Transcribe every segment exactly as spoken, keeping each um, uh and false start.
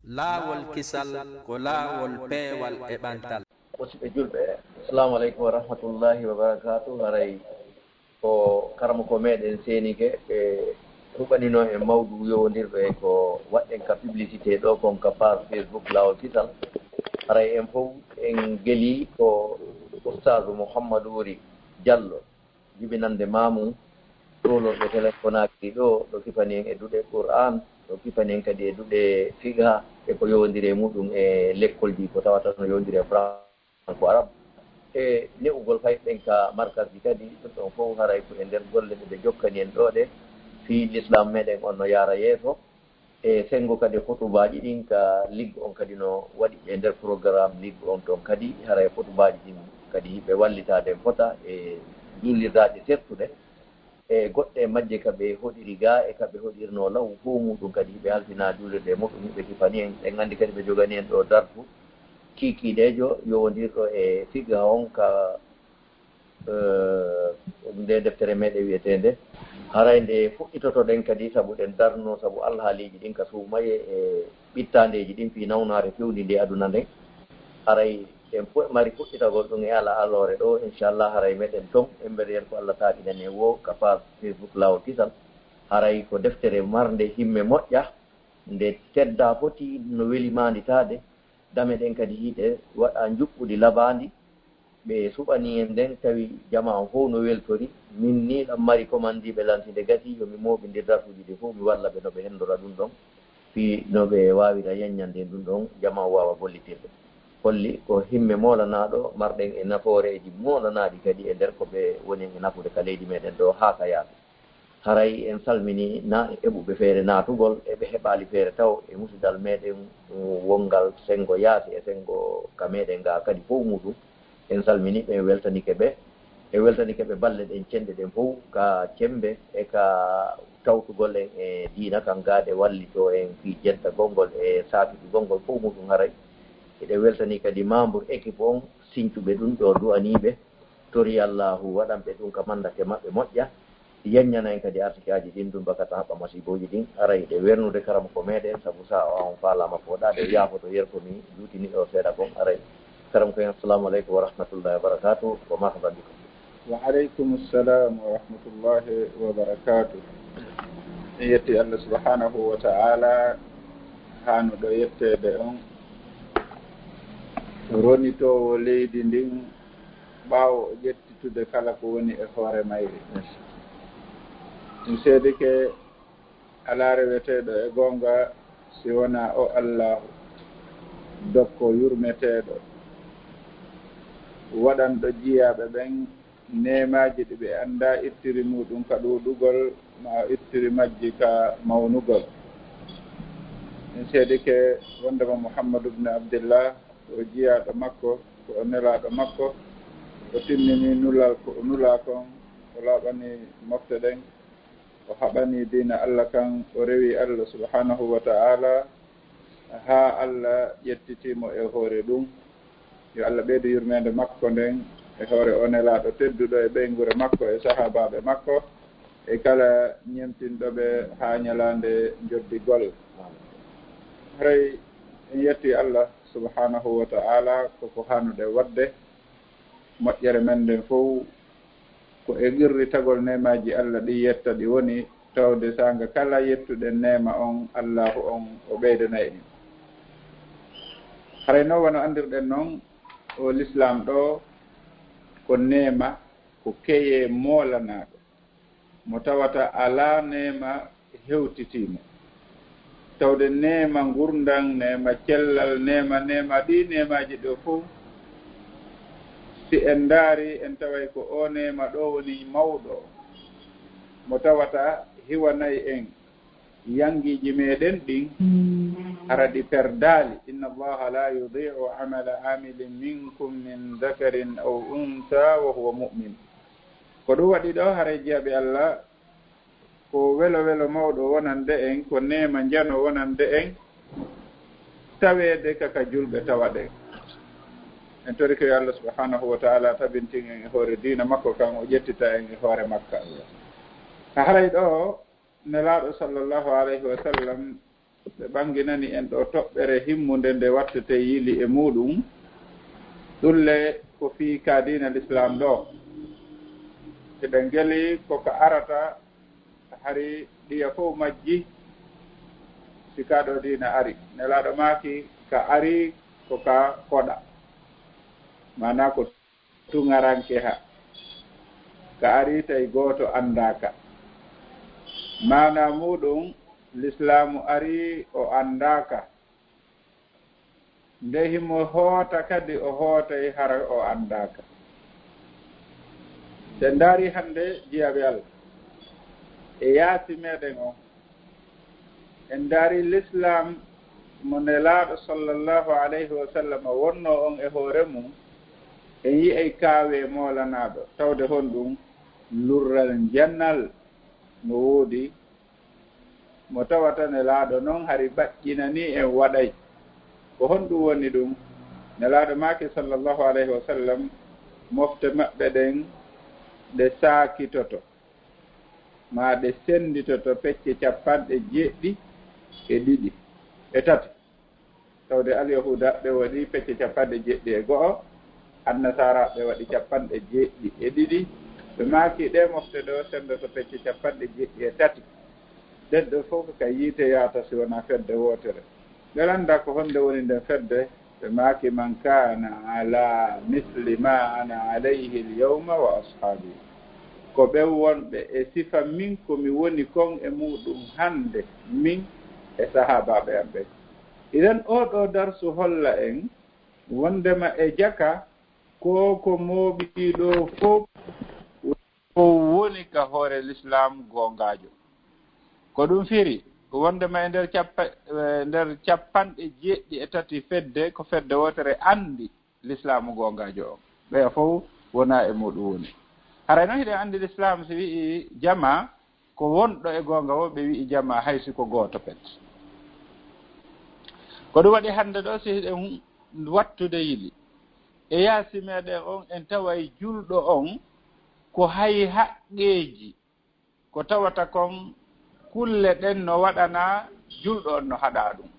Laawol kisal ko laawol peewal e ɓantal. Musidɓe julɓe, assalamu aleykum wa rahmatullahi wa barakatuh. Haray ko karamoko meɗen Seenike ɓe huɓanino en mawdu yowondirɗo e ko waɗɗen ka publicité ɗo kon ka page Facebook Laawol Kisal. Haray en fof en geli ko Ustaazu Mouhammadou Wuri Diallo, jibinande Mamou, ɗowlorɗo Téléconaakiri ɗo, ɗo kifani en e duɗe Qur'an, ɗo kifani en kadi e duɗe fiqha e ko yowondiri e muɗum e lekkolji ko tawata no yowondiri e Franco Arabe. E ne'ugol fayɓe ɓen ka markasji kadi, ɗum ɗon fof haray ko e nder golle ɗe ɓe jokkani en ɗo ɗe, fii Lislaam meɗen on no yaara yeeso. E senngo kadi e khutubaaji ɗin ka Ligue on kadi no waɗi e nder programme Ligue on ton kadi, haray khutubaaji ɗin kadi hiɓe wallitaade en fota e juulirdaɗe sertuɗe. E goɗɗe e majje ka ɓe hoɗiri ga e ka ɓe hoɗirno law fof muɗum kadi hiɓe halfina juulirde e muɗum hiɓe kifani en. Ɗen anndi kadi ɓe jogani en ɗo dartu kiikiiɗeejo yowondirɗo e fiqha on ka eh, nde deftere meɗen wiyeteende. Haray nde fuɗɗitotoɗen kadi sabu ɗen darno sabu alhaaliiji ɗin ka suumaye e ɓittaandeeji ɗin fii nawnaare fewndi ndi aduna nden. Haray ɗen fu- mari fuɗɗitagol ɗum e ala aloore ɗo, inchallah haray meɗen ton, en mbeɗa yen ko Allah taaɗinan en wo ka page Facebook Laawol Kisal. Haray ko deftere marnde himme moƴƴa, nde tedda foti no weli maanditaade, dame ɗen kadi hiɗe waɗa njuɓɓudi labaandi, ɓe suɓani en nden tawi jamaa on fof no weltori, min ni ɗam mari komandiiɓe lantinde gati yo mi mooɓindir darsuuji ɗi fof mi walla ɓe no ɓe henndora ɗum ɗon fii no ɓe waawira yaññande en ɗum ɗon jamaa on waawa gollitirde. Holli ko himme moolanaaɗo marɗen e nafooreeji moolanaaɗi kadi e nder ko ɓe woni e nafude ka leydi meɗen ɗo haa ka yaasi. Haray en salmini na eɓuɓe feere naatugol e ɓe heɓaali feere taw e musidal meɗen wongal senngo yaasi e senngo ka meɗen ga kadi fof muɗum. En salmini ɓe en weltanike ɓe. En weltanike ɓe balle ɗen cenɗe ɗen fof ka cemmbe e ka tawtugol en e diina kan gaade wallito en fii jentagol ngol e saakitugol ngol fof muɗum haray. Eɗen weltani kadi membre équipe on sincuɓe ɗum ɗo du'aniiɓe. Tori Allaahu waɗanɓe ɗum ka mandake maɓɓe moƴƴa, yaññana en kadi arsikaaji ɗin ɗum bakata haɓɓa masiibooji ɗin. Aray ɗe wernude karamoko meɗen sabu sa o on faalaama fooɗaade o yaafoto yer ko mi juutini ɗo seeɗa kon. Aray karamoko en, assalamu aleykum wa rahmatullahi wa barakatuh, wa marhaban bikum. Wa aleykum salam wa rahmatullahi wa barakatuh. En yetti Allah subhanahu wa ta'ala haanuɗo yetteede on, ronitoowo leydi ndin ɓaawo o ƴettitude kala ko woni e hoore mayri. Mi seedike alaa reweteeɗo e goonga si wonaa o Allaahu, dokko yurmeteeɗo, waɗanɗo jiyaaɓe ɓen neemaaji ɗi ɓe anndaa ittiri muuɗum ka ɗuuɗugol, maa o ittiri majji ka mawnugol. Min seedike wonndema Muhammadu bnu Abdillah ko o jiyaaɗo makko, ko o nelaaɗo makko, o timmini nulal ko o nulaa kon, o laaɓani mofte ɗen, o haɓani diina Allah kan, o rewi Allah subhanahu wa ta'ala haa Allah ƴettitii mo e hoore ɗum. Yo Allah ɓeydu yurmeende makko nden e hoore o nelaaɗo tedduɗo e ɓeynguure makko e sahaabaaɓe makko e kala ñemtinɗo ɓe haa ñalaande njoddigol. Haray en yetti Allah subhanahu wa ta'ala ko ko haanude waɗde. Moƴƴere men nden fow ko e qirritagol neemaaji Allah ɗi yetta ɗi woni tawde saanga kala yettuɗen neema on Allaahu on o ɓeydanay en. Haray non wano anndirɗen non o Lislaam ɗo ko neema, ko keyee moolanaaɗo mo tawata alaa neema hewtitii mo. Tawde neema ngurndan, neema cellal, neema, neema ɗii neemaaji ɗo fow si en ndaari en taway ko o neema ɗo woni mawɗo mo tawata hiwanay en yangiiji meɗen ɗin hara ɗi perdaali. Inna Allaha la yudi'u amala amilin minkum min dhakarin aw untha wa huwa mu'min. Ko ɗum waɗi ɗo haray jiyaaɓe Allah ko welo welo mawɗo wonande en, ko neema njano wonande en taweede ka ka julɓe tawaɗen. En torike yo Allah subhanahu wa ta'ala tabintin en e hoore diina makko kan o ƴettita en e hoore makka. Ka haray ɗo nelaaɗo sallallahu alayhi wa sallam Ɓe ɓanginani en ɗo toɓɓere himmunde nde wattete yili e muuɗum. Ɗulle ko fii ka diina Lislaam ɗo. Hiɗen ngeli ko ka arata hari ɗiya fow majji si ka ɗo diina ari. Nelaaɗo maaki ka ari ko ka koɗa. Maanaa ko tuŋaranke ha. Ka ari tawi gooto anndaaka. Maanaa muuɗum, Lislaamu ari o anndaaka. Nde himo hoota kadi o hootay hara o anndaaka. Se ndaari hannde jiyaaɓe Allah, e yaasi meɗen on, en ndaari Lislaam mo Nelaaɗo sallallahu alayhi wa sallam wonnoo on e hoore mum, en yi'ay kaawe moolanaaɗo, tawde honɗum lurral njannal no woodi, mo tawata Nelaaɗo non hari baƴƴinanii en waɗay. Ko honɗum woni ɗum? Nelaaɗo maaki sallallahu alayhi wa sallam, mofte maɓɓe ɗen ɗe saakitoto, maa ɗe sennditoto pecce capanɗe jeeɗiɗi e ɗiɗi, e tati. Tawde Alyahuuda ɓe waɗi pecce capanɗe jeeɗiɗi e go'o, Annasaara ɓe waɗi capanɗe jeeɗiɗi e ɗiɗi. Ɓe maaki ɗe mofte ɗo senndoto pecce capanɗe jeeɗiɗi e tati. Ɗen ɗo fow ko ka yiite yaata si wonaa fedde wootere. Ɓe lannda ko honde woni nden fedde, ɓe maaki, "Man kana ala misli ma ana alayhi al-yawma wa ashabi." Ko ɓen wonɓe e sifa min ko mi woni kon e muuɗum hannde, min e sahaabaaɓe am ɓen. Idan oo ɗoo darsu holla en wondema e jaka ko ko mooɓi ɗoo fow o woni ka hoore Lislaam goongaajo. Ko ɗum firi wondema e nder cappa-, e nder capanɗe jeeɗiɗi e tati fedde, ko fedde wootere anndi Lislaamu goongaajo on. Ɓeya fow wonaa e muuɗum woni. Haray non hiɗen anndi Lislaam si wi'i jamaa, ko wonɗo e goonga woo ɓe wi'i jamaa hay si ko gooto pet. Ko ɗum waɗi hannde ɗo si hiɗen wattude yili, e yaasi meɗen on en taway julɗo on ko hay haqqeeji ko tawata kon kulle ɗen no waɗanaa julɗo on no haɗaa ɗum.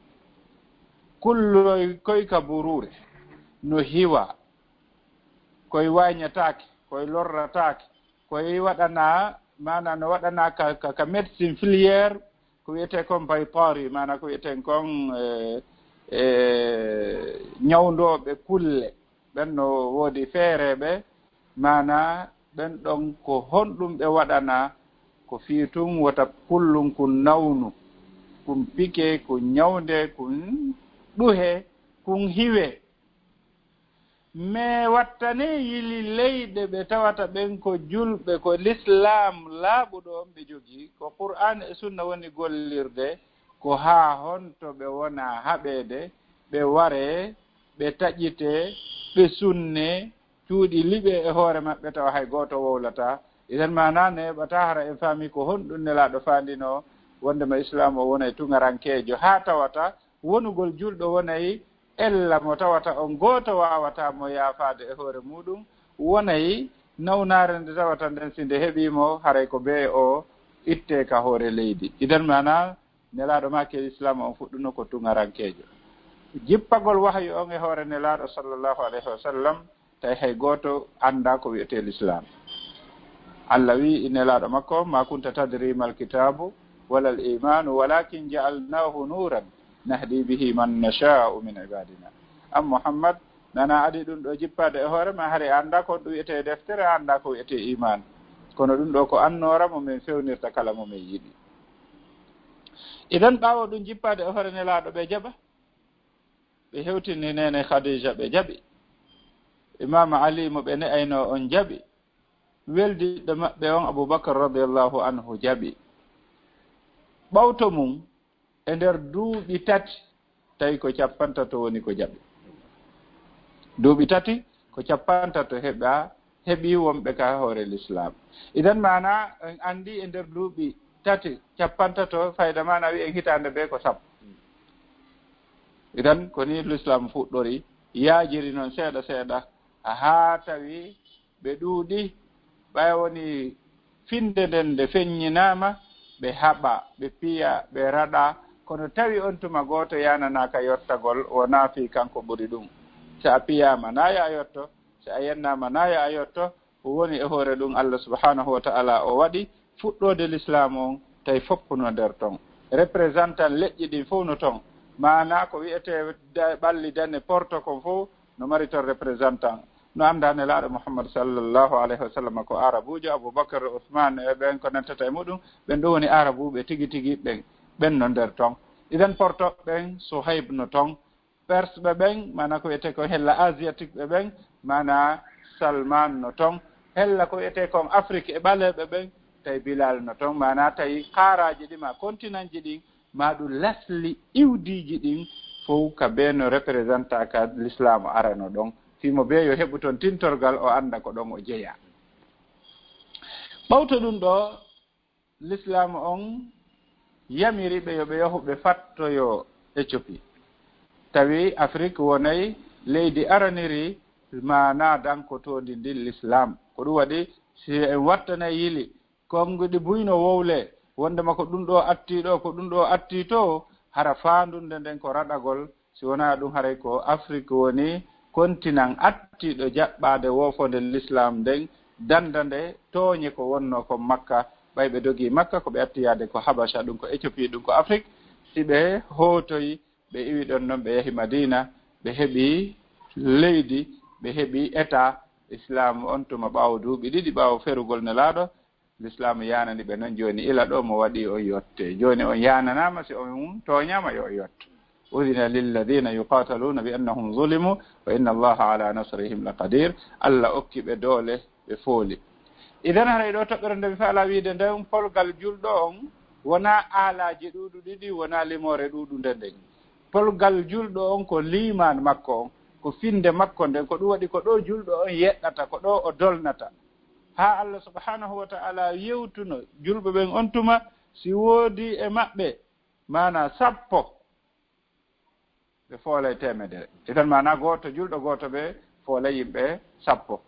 Kulloy koy ka buruure no hiwa, koy waañataake, koy lorrataake, koy waɗanaa, maanaa no waɗanaa ka, ka, ka médecine filière, ko wiyetee kon baytaari, maanaa ko wiyeten kon, e, e, ñawndooɓe kulle. Ɓen no woodi feereeɓe, maanaa ɓen ɗon ko honɗum ɓe waɗanaa? Ko fii tun wota kullun kun nawnu, kun pike, kun ñawnde, kun ɗuhe, kun hiwe. Mais wattanee yili leyɗe ɓe tawata ɓen ko julɓe, ko Lislaam laaɓuɗo on ɓe jogii, ko Qur'aan e Sunna woni gollirde, ko haa honto ɓe wona haɓeede, ɓe waree, ɓe taƴitee, ɓe sunnee, cuuɗi liɓee e hoore maɓɓe tawa hay gooto wowlataa. Idan maanaa neeɓataa hara en faami ko honɗum Nelaaɗo faandinoo wondema Islaam o wonay tuŋarankeejo haa tawata wonugol julɗo wonay ella mo tawata on gooto waawataa mo yaafaade e hoore muuɗum, wonay nawnaare nde tawata nden si nde heɓii mo haray ko bee o ittee ka hoore leydi. Idan maanaa Nelaaɗo maaki Islaam on fuɗɗuno ko tuŋarankeejo. Jippagol wahayu on e hoore Nelaaɗo sallallahu alayhi wa sallam, tawi hay gooto anndaa ko wiyetee Lislaam. Allah wi'i Nelaaɗo makko, "Ma kunta tadri mal kitaabu wala al imaanu, walakin ja'alnaahu nuuran nahdi bihi man nashaa'u min ibaadina." An Muhammad, nana adi ɗum ɗo jippaade e hoore ma, hari a anndaa ko ɗum wiyetee deftere, a anndaa ko wiyetee imaan. Kono ɗum ɗo ko annoora mo min fewnirta kala mo min yiɗi. Idan ɓaawo ɗum jippaade e hoore Nelaaɗo ɓe jaɓa, ɓe hewtini neene Khadija ɓe jaɓi. Imaam Ali mo ɓe ne'aynoo on jaɓi. Weldiɗɗo maɓɓe on Abubakar radiyallahu anhu jaɓi. Ɓawto mum e nder duuɓi tati tawi ko capantato woni ko jaɓi. Duuɓi tati ko capantato heɓa, heɓi wonɓe ka hoore Lislaam. Idan maanaa en anndi e nder duuɓi tati capantato fayda maanaa wi'en hitaande bee ko sappo. Idan ko ni Lislaam fuɗɗori, yaajiri noon seeɗa seeɗa haa tawi ɓe ɗuuɗi, ɓay woni finde nden nde feññinaama, ɓe haɓa, ɓe piya, ɓe raɗa, Kono tawi on tuma gooto yananaaka yottagol, wonaa fii kanko ɓuri ɗum. Si a piyaama, naa yo a yotto. Si a yennaama, naa yo a yotto. Ko woni e hoore ɗum, Allah subhanahu wa ta'ala o waɗi fuɗɗoode lislaamu on, tawi fof no nder ton. Représentant leƴƴi ɗin fof no ton. Maanaa ko wi'etee da-, ɓalli dane porto kon fof no mari ton représentant. No anndaa Nelaaɗo Muhammad sallallahu alayhi wa sallam ko Arabuujo, Abubakar, Usman e ɓen ko nantata e muɗum, ɓen ɗum woni Arabuuɓe tigi tigi ɓen, ɓen no nder ton. Idan porto ɓen, Suhayb no ton. Perse ɓe ɓen, maanaa ko wiyetee kon hella asiatique ɓe ɓen, maanaa Salman no ton. Hella ko wiyetee kon Afrique e ɓaleeɓe ɓen, tawi Bilal no ton, maanaa tawi kaaraaji ɗi maa continent ji ɗin, maa ɗum lesli iwdiiji ɗin fow ka bee no représentant ka lislaamu arano ɗon. Fii mo bee yo heɓu ton tintorgal, o annda ko ɗon o jeyaa. Ɓawto ɗum ɗoo, lislaamu on yamiri ɓe yo ɓe yahu ɓe fattoyo Éthiopie. Tawi Afrik wonay leydi araniri maanaa dankotoondi ndin lislaam. Ko ɗum waɗi, si en wattanay yili, konnguɗi buy no wowle, wondema ko ɗum ɗoo attii ɗoo, ko ɗum ɗoo attii too, hara faandunde nden ko raɗagol. Si wonaa ɗum, haray ko Afrik woni kontinan attiiɗo jaɓɓaade woofonde lislaam nden, danda nde tooñe ko wonnoo kon Makka. Ɓay ɓe dogii Makka, ko ɓe atti yaade ko Habasha, ɗum ko Éthiopie, ɗum ko Afrik. Si ɓe hootoyi, ɓe iwi ɗon non, ɓe yahi Madiina, ɓe heɓi leydi, ɓe heɓi État Islaamu on tuma ɓaawo duuɓi ɗiɗi ɓaawo ferugol Nelaaɗo. Lislaamu yaanani ɓe non. Jooni ila ɗo mo waɗi on yotte. Jooni on yaananaama, si on tooñaama yo on yotto. أذن للذين يقاتلون بأنهم ظلموا وإن الله على نصرهم لقدير. Allah okki ɓe doole, ɓe fooli. Idan haray ɗo toɓɓere nde mi faalaa wiide nden, polgal julɗo on wonaa aalaaji ɗuuɗuɗi ɗi, wonaa limoore ɗuuɗunde nden. Polgal julɗo on ko liimaan makko on, ko finde makko nden, ko ɗum waɗi ko ɗo julɗo on yeɗɗata, ko ɗo o dolnata. Haa Allah subhanahu wa ta'ala yewtuno julɓe ɓen on tuma, si woodi e maɓɓe, maanaa sappo, ɓe foolay teemedere. Idan maanaa gooto, julɗo gooto ɓe foolay yimɓe sappo.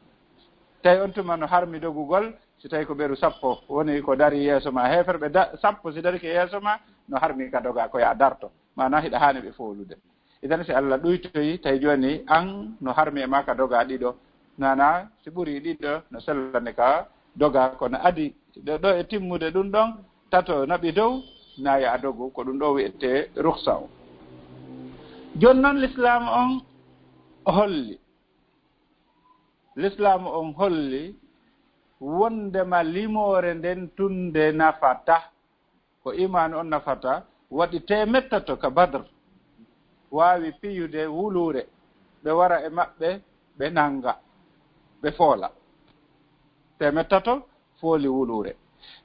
Tawi on tuma no harmi dogugol, si tawi ko ɓeru sappo woni ko dari yeeso ma, heeferɓe da-, sappo si dari ke yeeso ma, no harmi ka doga ko yaa darto. Maanaa hiɗa haani ɓe foolude. Idan si Allah ɗuytoyi, tawi jooni an no harmi e maa ka doga ɗiɗo, maanaa si ɓuri ɗiɗo, no sellande ka doga, kono adi ɗo, ɗo e timmude ɗum ɗon, tato naɓi dow, naa yo a dogu, ko ɗum ɗo wi'etee ruksa on. Jooni non lislaamu on holli, lislaamu on holli wondema limoore nden tun nde nafata. Ko imaanu on nafata, waɗi teemettato ka Badr, waawi piyude wuluure, ɓe wara e maɓɓe, ɓe nanga, ɓe foola. Teemettato fooli wuluure.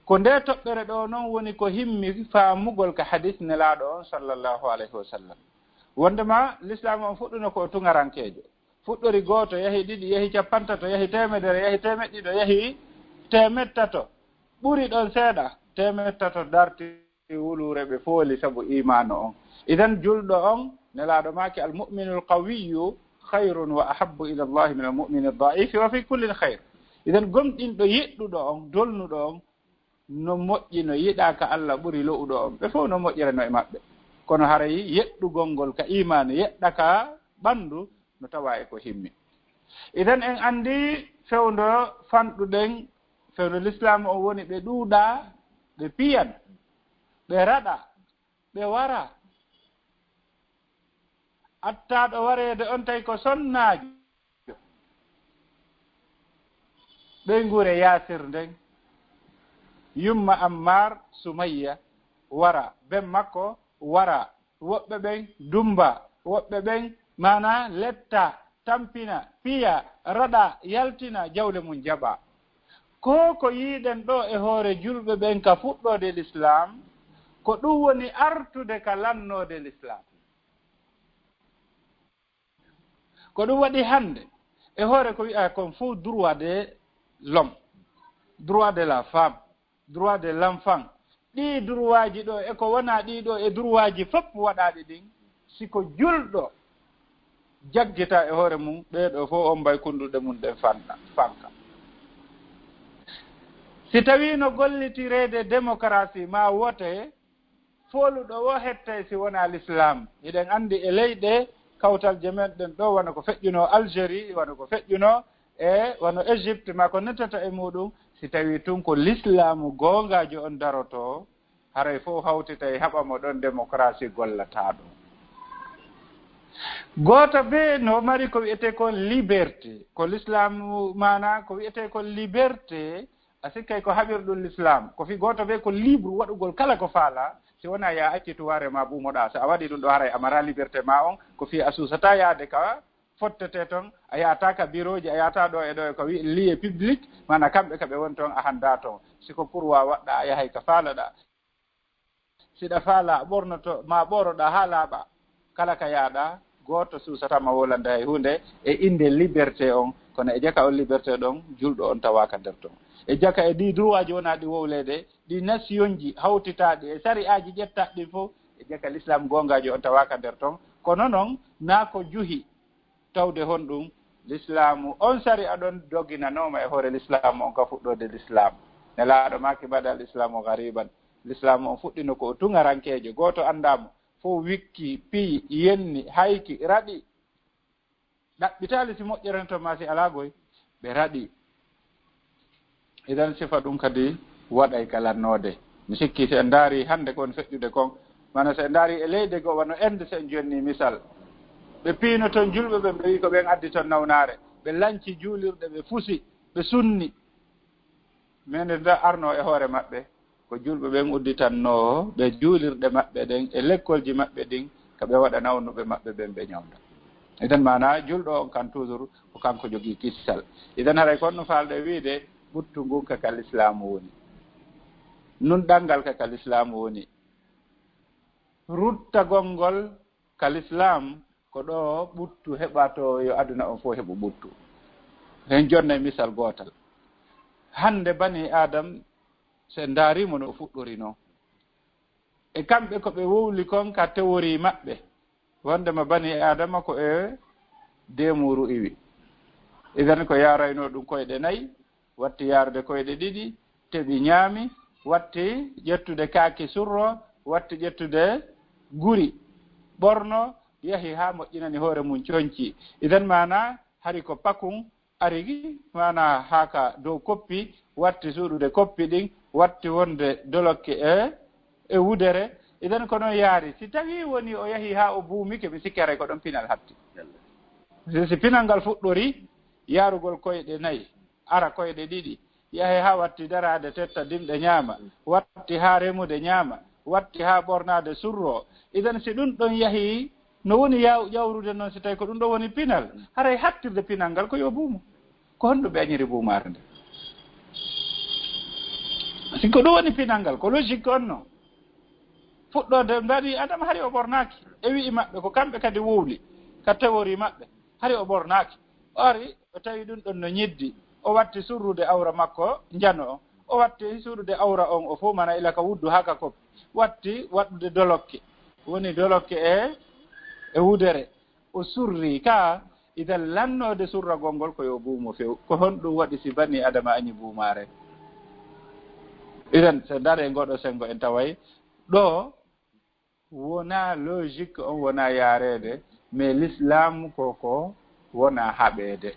Ko nde toɓɓere ɗo non woni ko himmi faamugol ka hadis Nelaaɗo on sallallahu alayhi wa sallam. Wondema lislaamu on fuɗɗuno ko tuŋarankeejo. Fuɗɗori gooto, yahi ɗiɗi, yahi cappantato, yahi teemedere, yahi teemeɗɗiɗo, yahi teemettato. Ɓuri ɗon seeɗa, teemettato darti wuluure ɓe fooli sabu iimaanu on. Idan julɗo on, Nelaaɗo maaki, "Al-mu'minu al-qawiyyu khayrun wa ahabbu ila Allahi min al-mu'mini ad-da'ifi wa fi kullin khayr." Idan gomɗinɗo yeɗɗuɗo on, dolnuɗo on, no moƴƴi, no yiɗaa ka Allah ɓuri lo'uɗo on. Ɓe fow no moƴƴirano e maɓɓe. Kono haray yeɗɗugol ngol ka iimaanu, yeɗɗa ka ɓandu, no tawa e ko himmi. Idan en andi fewndo fanɗuɗen, fewndo lislaamu on woni ɓe ɗuuɗa, ɓe piyan, ɓe raɗa, ɓe wara. Attaaɗo wareede on tawi ko sonnaajo. Ɓeynguure Yaasir nden, yumma Ammaar, Sumayya, wara, ben makko wara, woɓɓe ɓen dumba, woɓɓe ɓen maanaa letta, tampina, piya, raɗa, yaltina, jawle mun jaɓa. Ko ko yiiɗen ɗo e hoore julɓe ɓen ka fuɗɗoode lislaam, ko ɗum woni artude ka lannoode lislaam. Ko ɗum waɗi hannde, e hoore ko wi'aa kon fof droit de l'homme, droit de la femme, droit de l'enfant, ɗii droitji ɗo e ko wonaa ɗii ɗo e droitji fof waɗaaɗi ɗin, si ko julɗo jaggita e hoore mum, ɗee ɗo fof on mbay kunnduɗe mum ɗen fanɗa, fanka. Si tawii no gollitireede démocratie maa wote, fooluɗo o hettay si wonaa l'islam. Hiɗen anndi e leyɗe kawtalje men ɗen ɗo, wano ko feƴƴunoo Algérie, wano ko feƴƴunoo e wano Égypte, maa ko nettata e muɗum, si tawii tun ko l'islaamu goongaajo on darotoo, haray fof hawtitay haɓa mo ɗon, démocratie gollataa ɗon. Gooto bee no mari ko wi'etee kon liberté, ko l'islaamu, maanaa ko wi'etee kon liberté, a sikkay ko haɓirɗum l'islam. Ko fii gooto bee ko libre waɗugol kala ko faalaa, si wonaa yo a accitu waare maa buumoɗaa. So a waɗii ɗum ɗo, haray a maraa liberté maa on, ko fii a suusataa yaade ka fottetee ton, a yahataa ka birooji, a yahataa ɗo e ɗo e ko wi'i lieu public, maanaa kamɓe ka ɓe woni ton a hanndaa ton. Si ko pour wa waɗɗaa, a yahay ka faalaɗaa. Si ɗa faalaa, a ɓornoto, maa ɓoroɗaa haa laaɓa. Kala ka yaaɗaa, gooto suusataa ma wolande hay huunde e innde liberté on, kono e jaka on liberté ɗon, julɗo on tawaaka nder ton. E jaka e ɗii droitji wonaa ɗi wowleede, ɗi nationji hawtitaaɗi e sari'aaji ƴettaaɗi ɗin fof, e jaka l'islam goongaajo on tawaaka nder ton. Kono non, naa ko juhi tawde honɗum, l'islaamu on sari'a ɗon doginanooma e hoore l'islaamu on ka fuɗɗoode l'islaam. Nelaaɗo maaki, bada al-islaamu gariban. L'islaamu on fuɗɗino ko o tuŋarankeejo, gooto anndaa mo, fof wikki, piyi, yenni, hayki, raɗi. Ɗaɓɓitaali si moƴƴere to maa si alaa goy, ɓe raɗi. Idan sifa ɗum kadi waɗay ka lannoode. Mi sikki si en ndaari hannde ko woni feƴƴude kon, maanaa si en ndaari e leyɗe goo wano Inde, si en jonni misal, ɓe piino ton julɓe ɓen, ɓe wi'i ko ɓen addi ton nawnaare, ɓe lanci juulirɗe, ɓe fusi, ɓe sunni. Mais nde nda arnoo e hoore maɓɓe, ko julɓe ɓen udditannoo ɓe juulirɗe maɓɓe ɗen e lekkolji maɓɓe ɗin, ka ɓe waɗa nawnuɓe maɓɓe ɓen ɓe ñawnda. Idan maanaa julɗo on kan toujours ko kanko jogii kisal. Idan haray kon no faalɗo e wiide ɓuttu ngun ka ka l'islaamu woni. Nun ɗanngal ka ka l'islaamu woni. Ruttagol ngol ka l'islaam ko ɗo ɓuttu heɓatoo, yo aduna on fof heɓu ɓuttu. Hen jonnay misal gootal. Hannde bani Aadam, si en ndaariima no fuɗɗorinoo, e kamɓe ko ɓe wowli kon ka théorie maɓɓe, wondema bani Aadama ko e deemuuru iwi. Idan ko yaaraynoo ɗum koyɗe nayi, watti yaarude koyɗe ɗiɗi, teɓi ñaami, watti ƴettude kaaki surro, watti ƴettude guri, ɓorno, yahi haa moƴƴinani hoore mum conci. Idan maanaa hari ko pakun ari, maanaa haa ka dow koppi, watti suuɗude koppi ɗin, watti wonde dolokke e, e wudere. Idan ko noon yaari. Si tawii woni o yahi haa o buumike, mi sikki haray ko ɗon pinal hatti. Si, si pinal ngal fuɗɗori, yaarugol koyɗe nayi, ara koyɗe ɗiɗi, yahe haa watti daraade tetta dimɗe ñaama, watti haa remude ñaama, watti haa ɓornaade surro. Idan si ɗum ɗon yahi, no woni yaw-, ƴawrude noon si tawi ko ɗum ɗon woni pinal? Haray hattirde pinal ngal ko yo buumo. Ko honɗum ɓe añiri buumaare nde? Si ko ɗum woni pinal ngal, ko logique on non. Fuɗɗoode bani Adama hari o ɓornaaki. E wi'i maɓɓe ko kamɓe kadi wowli ka théorie maɓɓe. Hari o ɓornaaki. O ari, o tawi ɗum ɗon no ñiddi. O watti surrude awra makko njano on. O watti surrude awra on o fof, mana ila ka wuddu haa ka koppi. Watti waɗude dolokke. Woni dolokke e, e wudere. O surri ka, idan lannoode surragol ngol ko yo buumo few. Ko honɗum waɗi si bani Adama añi buumaare? Idan, so dare ngoɗo sengo en taway ɗo wonaa logique on, wonaa yaareede, mais l'islam ko, ko wonaa haɓeede.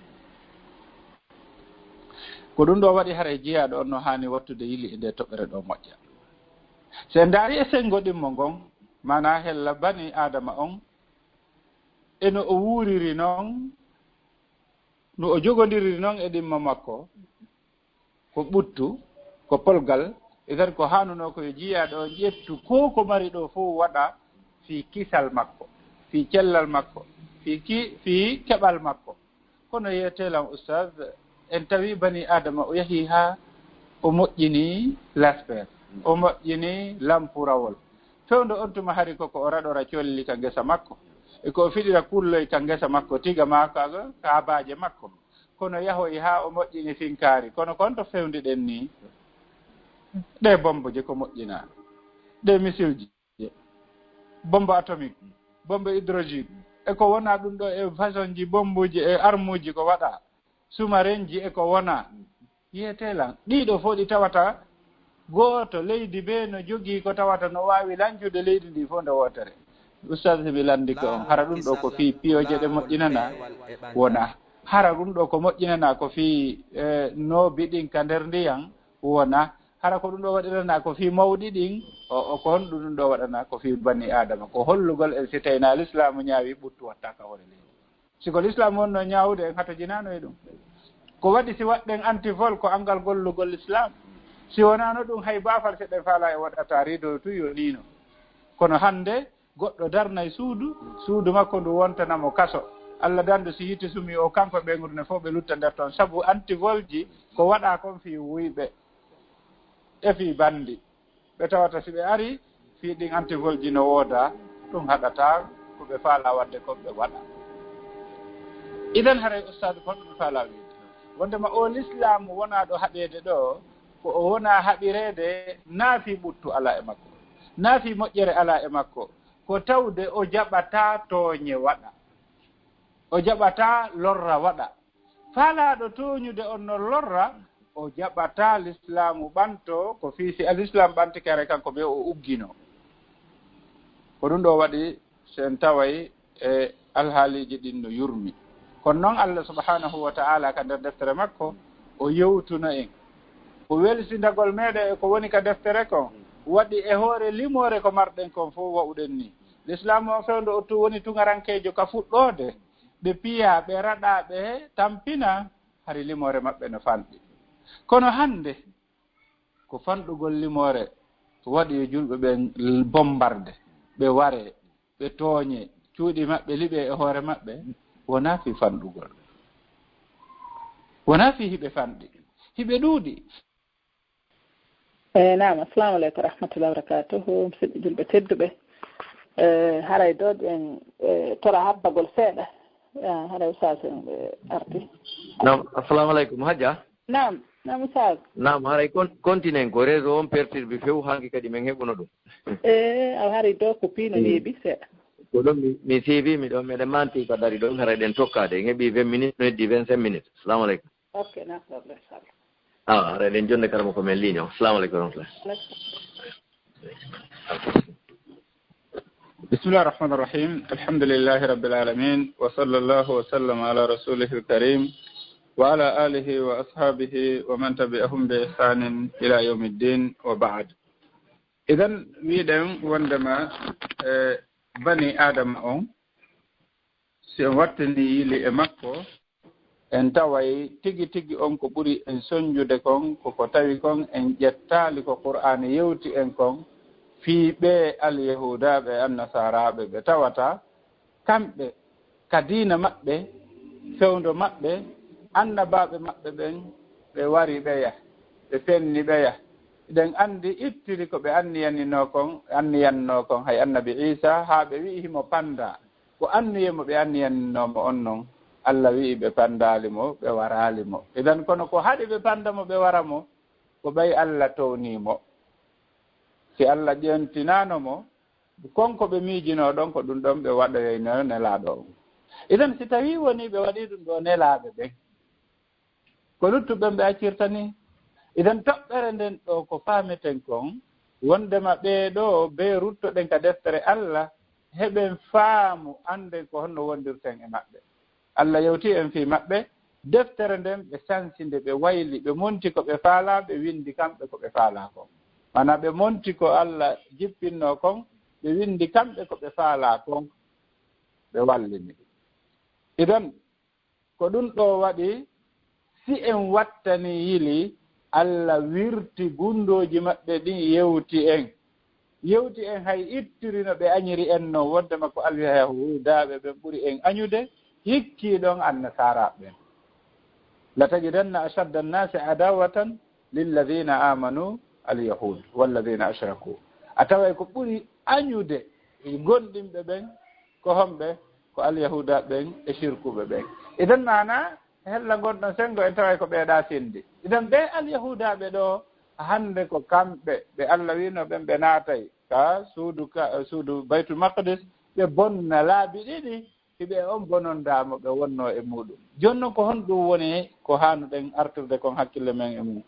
Ko ɗum ɗo waɗi haray jiyaaɗo on no haani wattude yili e nde toɓɓere ɗo moƴƴa. So en ndaari e sengo ɗimmo ngon, maanaa hella bani Aadama on, e no o wuuriri non, no o jogondiriri non e ɗimmo makko, ko ɓuttu, ko polgal, idan ko haanunoo ko yo jiyaaɗo on ƴettu ko ko mari ɗo fof waɗa fii kisal makko, fii cellal makko, fii ki-, fii keɓal makko. Kono yeetee lan, Ustaz, en tawi bani Aadama o yahi haa o moƴƴini lasper, o moƴƴini lampurawol. Fewndo on tuma hari ko, ko o raɗora colli ka ngesa makko, e ko o fiɗira kulloy ka ngesa makko, tiga maa ka, ka baaje makko. Kono yahoyi haa o moƴƴini finkaari. Kono kon to fewndiɗen nii, ɗee bomboje ko moƴƴinaa, ɗee misilji, bombe atomique, bombe hydrogène, e ko wonaa ɗum ɗo e façonji bombuuji e armuuji ko waɗaa, sumarenji e ko wonaa. Yeetee lan, ɗiɗo fof ɗi tawata gooto leydi bee no jogii ko tawata no waawi lancude leydi ndi fof nde wootere. Ustaas, mi lanndike on, hara ɗum ɗo ko fii piyoje ɗe moƴƴinanaa? Wonaa. Hara ɗum ɗo ko moƴƴinanaa ko fii, eh, noobi ɗin ka nder ndiyan? Wonaa. Hara ko ɗum ɗo waɗiranaa ko fii mawɗi ɗin? O, o, ko honɗum ɗum ɗo waɗanaa ko fii bani Aadama? Ko hollugol en si tawi na Lislaamu ñaawi ɓuttu watta ka hoore leydi. Si ko Lislaam wonno ñaawude, en hatojinaano e ɗum. Ko waɗi si waɗɗen antivol ko anngal gollugol Lislaam. Si wonaano ɗum, hay baafal si ɗen faala e waɗata riido tu yo niino. Kono hannde, goɗɗo darnay suudu, suudu makko ndu wontana mo kaso. Alla dandu si yiite sumi o, kanko e ɓeynguure nden fof ɓe lutta nder ton. Sabu antivolji ko waɗa kon fii wuyɓe e fii bandi. Ɓe tawata si ɓe ari, fii ɗin antivolji no wooda, ɗum haɗata ko ɓe faala waɗde kon ɓe waɗa. Idan haray ustaadu kon ɗum faala wiide. Wondema o Lislaamu wonaa ɗo haɓeede ɗo, ko o wonaa haɓireede, naa fii ɓuttu alaa e makko, naa fii moƴƴere alaa e makko, ko tawde o jaɓataa tooñe waɗa, o jaɓataa lorra waɗa. Faalaaɗo tooñude on no lorra, o jaɓataa Lislaamu ɓanto, ko fii si Alislaam ɓantike haray kanko bee o ugginoo. Ko ɗum ɗo waɗi so en taway e alhaaliiji ɗin no yurmi. Kono noon Allah subhanahu wa ta'ala ka nder deftere makko o yewtuno en. Ko welsindagol meɗen e ko woni ka deftere kon waɗi e hoore limoore ko marɗen kon fof wa'uɗen ni. Lislaamu on fewndo o tu woni tuŋarankeejo ka fuɗɗoode. Ɓe piya, ɓe raɗa, ɓe tampina, hari limoore maɓɓe no fanɗi. Kono hannde, ko fanɗugol limoore waɗi yo julɓe ɓen bombarde, ɓe ware, ɓe tooñe, cuuɗi maɓɓe liɓe e hoore maɓɓe, wonaa fii fanɗugol. Wonaa fii hiɓe fanɗi, hiɓe ɗuuɗi. Eyi, naam, assalamu aleykum wa rahmatullahi wa barakatuhu. Musidɓe julɓe tedduɓe, e, haray ɗo ɗen, e, tora habbagol seeɗa. Ya, haray Oustaz en ɓe arti. Naam, assalamu aleykum, Hajja. Naam, naam, Oustaz. Naam, haray kon-, continent ko réseau on perturbé few, hanki kadi men heɓuno ɗum. E, aw haray ɗo ko piino neeɓi seeɗa. Ko ɗum mi, mi siibi mi ɗon, meɗen manti ko dari ɗon, haray ɗen tokkaade. En heɓi vingt minutes, no heddi vingt-cinq minutes. Assalamu aleykum. Ok, no problème, sala. Awa, haray ɗen jonde karama ko men ligne o. Assalamu aleykum wa rahmatullah. بسم الله الرحمن الرحيم. الحمد لله رب العالمين، وصلى الله وسلم على رسوله الكريم وعلى آله وأصحابه ومن تبعهم بإحسان إلى يوم الدين، وبعد. Idan, wiɗen wondema, e, bani Adama on, si on wattini yili e makko, en taway tigi tigi on ko ɓuri en sonjude kon, ko ko tawi kon en ƴettaali ko Qur'aana yewti en kon fii ɓee Alyahuudaaɓe e Annasaaraaɓe ɓe tawata kamɓe ka diina maɓɓe, fewndo maɓɓe, annabaaɓe maɓɓe ɓen, ɓe wari ɓeya, ɓe fenni ɓeya. Eɗen anndi ittiri ko ɓe anniyaninoo kon, anniyannoo kon, hay Annabi Iisaa, haa ɓe wi'i himo panndaa. Ko anniye mo ɓe anniyaninoo mo on non, Alla wi'i ɓe panndaali mo, ɓe waraali mo. Idan kono ko haɗi ɓe pannda mo, ɓe wara mo, ko ɓay Alla townii mo. Si Alla ƴeentinaano mo, kon ko ɓe miijinoo ɗon, ko ɗum ɗon ɓe waɗoyayno nelaaɗo on. Idan si tawii wonii ɓe waɗii ɗum ɗoo nelaaɓe ɓen, ko luttuɓe ɓen ɓe accirta nii? Idan toɓɓere nden ɗoo ko faameten kon, wondema ɓee ɗoo bee ruttoɗen ka deftere Alla, heɓen faamu, annden ko honno wondirten e maɓɓe. Alla yewti en fii maɓɓe, deftere nden ɓe sansi nde, ɓe wayli, ɓe monti ko ɓe faalaa, ɓe winndi kamɓe ko ɓe faalaa kon. Maanaa ɓe monti ko Alla jippinnoo kon, ɓe winndi kamɓe ko ɓe faalaa kon, ɓe wallini. Idan, ko ɗum ɗoo waɗi, si en wattanii yili, Alla wirti gunndooji maɓɓe ɗin yewti en. Yewti en hay ittiri no ɓe añiri en non, wondema ko Alyahuudaaɓe ɓen ɓuri en añude, hikkii ɗon Annasaaraaɓe ɓen. لتجدن أشد الناس عداوة للذين آمنوا اليهود والذين أشركوا. A taway ko ɓuri añude gonɗinɓe ɓen ko homɓe? Ko Alyahuudaaɓe ɓen e sirkuɓe ɓen. Idan maanaa, hella ngonɗon senngo en taway ko ɓee ɗaa senndi. Idan ɓee Alyahuudaaɓe ɗoo, hannde ko kamɓe ɓe Alla wi'noo ɓen ɓe naatay ka suudu, ka suudu Baytul Maqdis, ɓe bonna laabi ɗiɗi, hiɓe on bonondaa mo ɓe wonnoo e muuɗum. Jooni non ko honɗum woni ko haanuɗen artirde kon hakkille men e mum?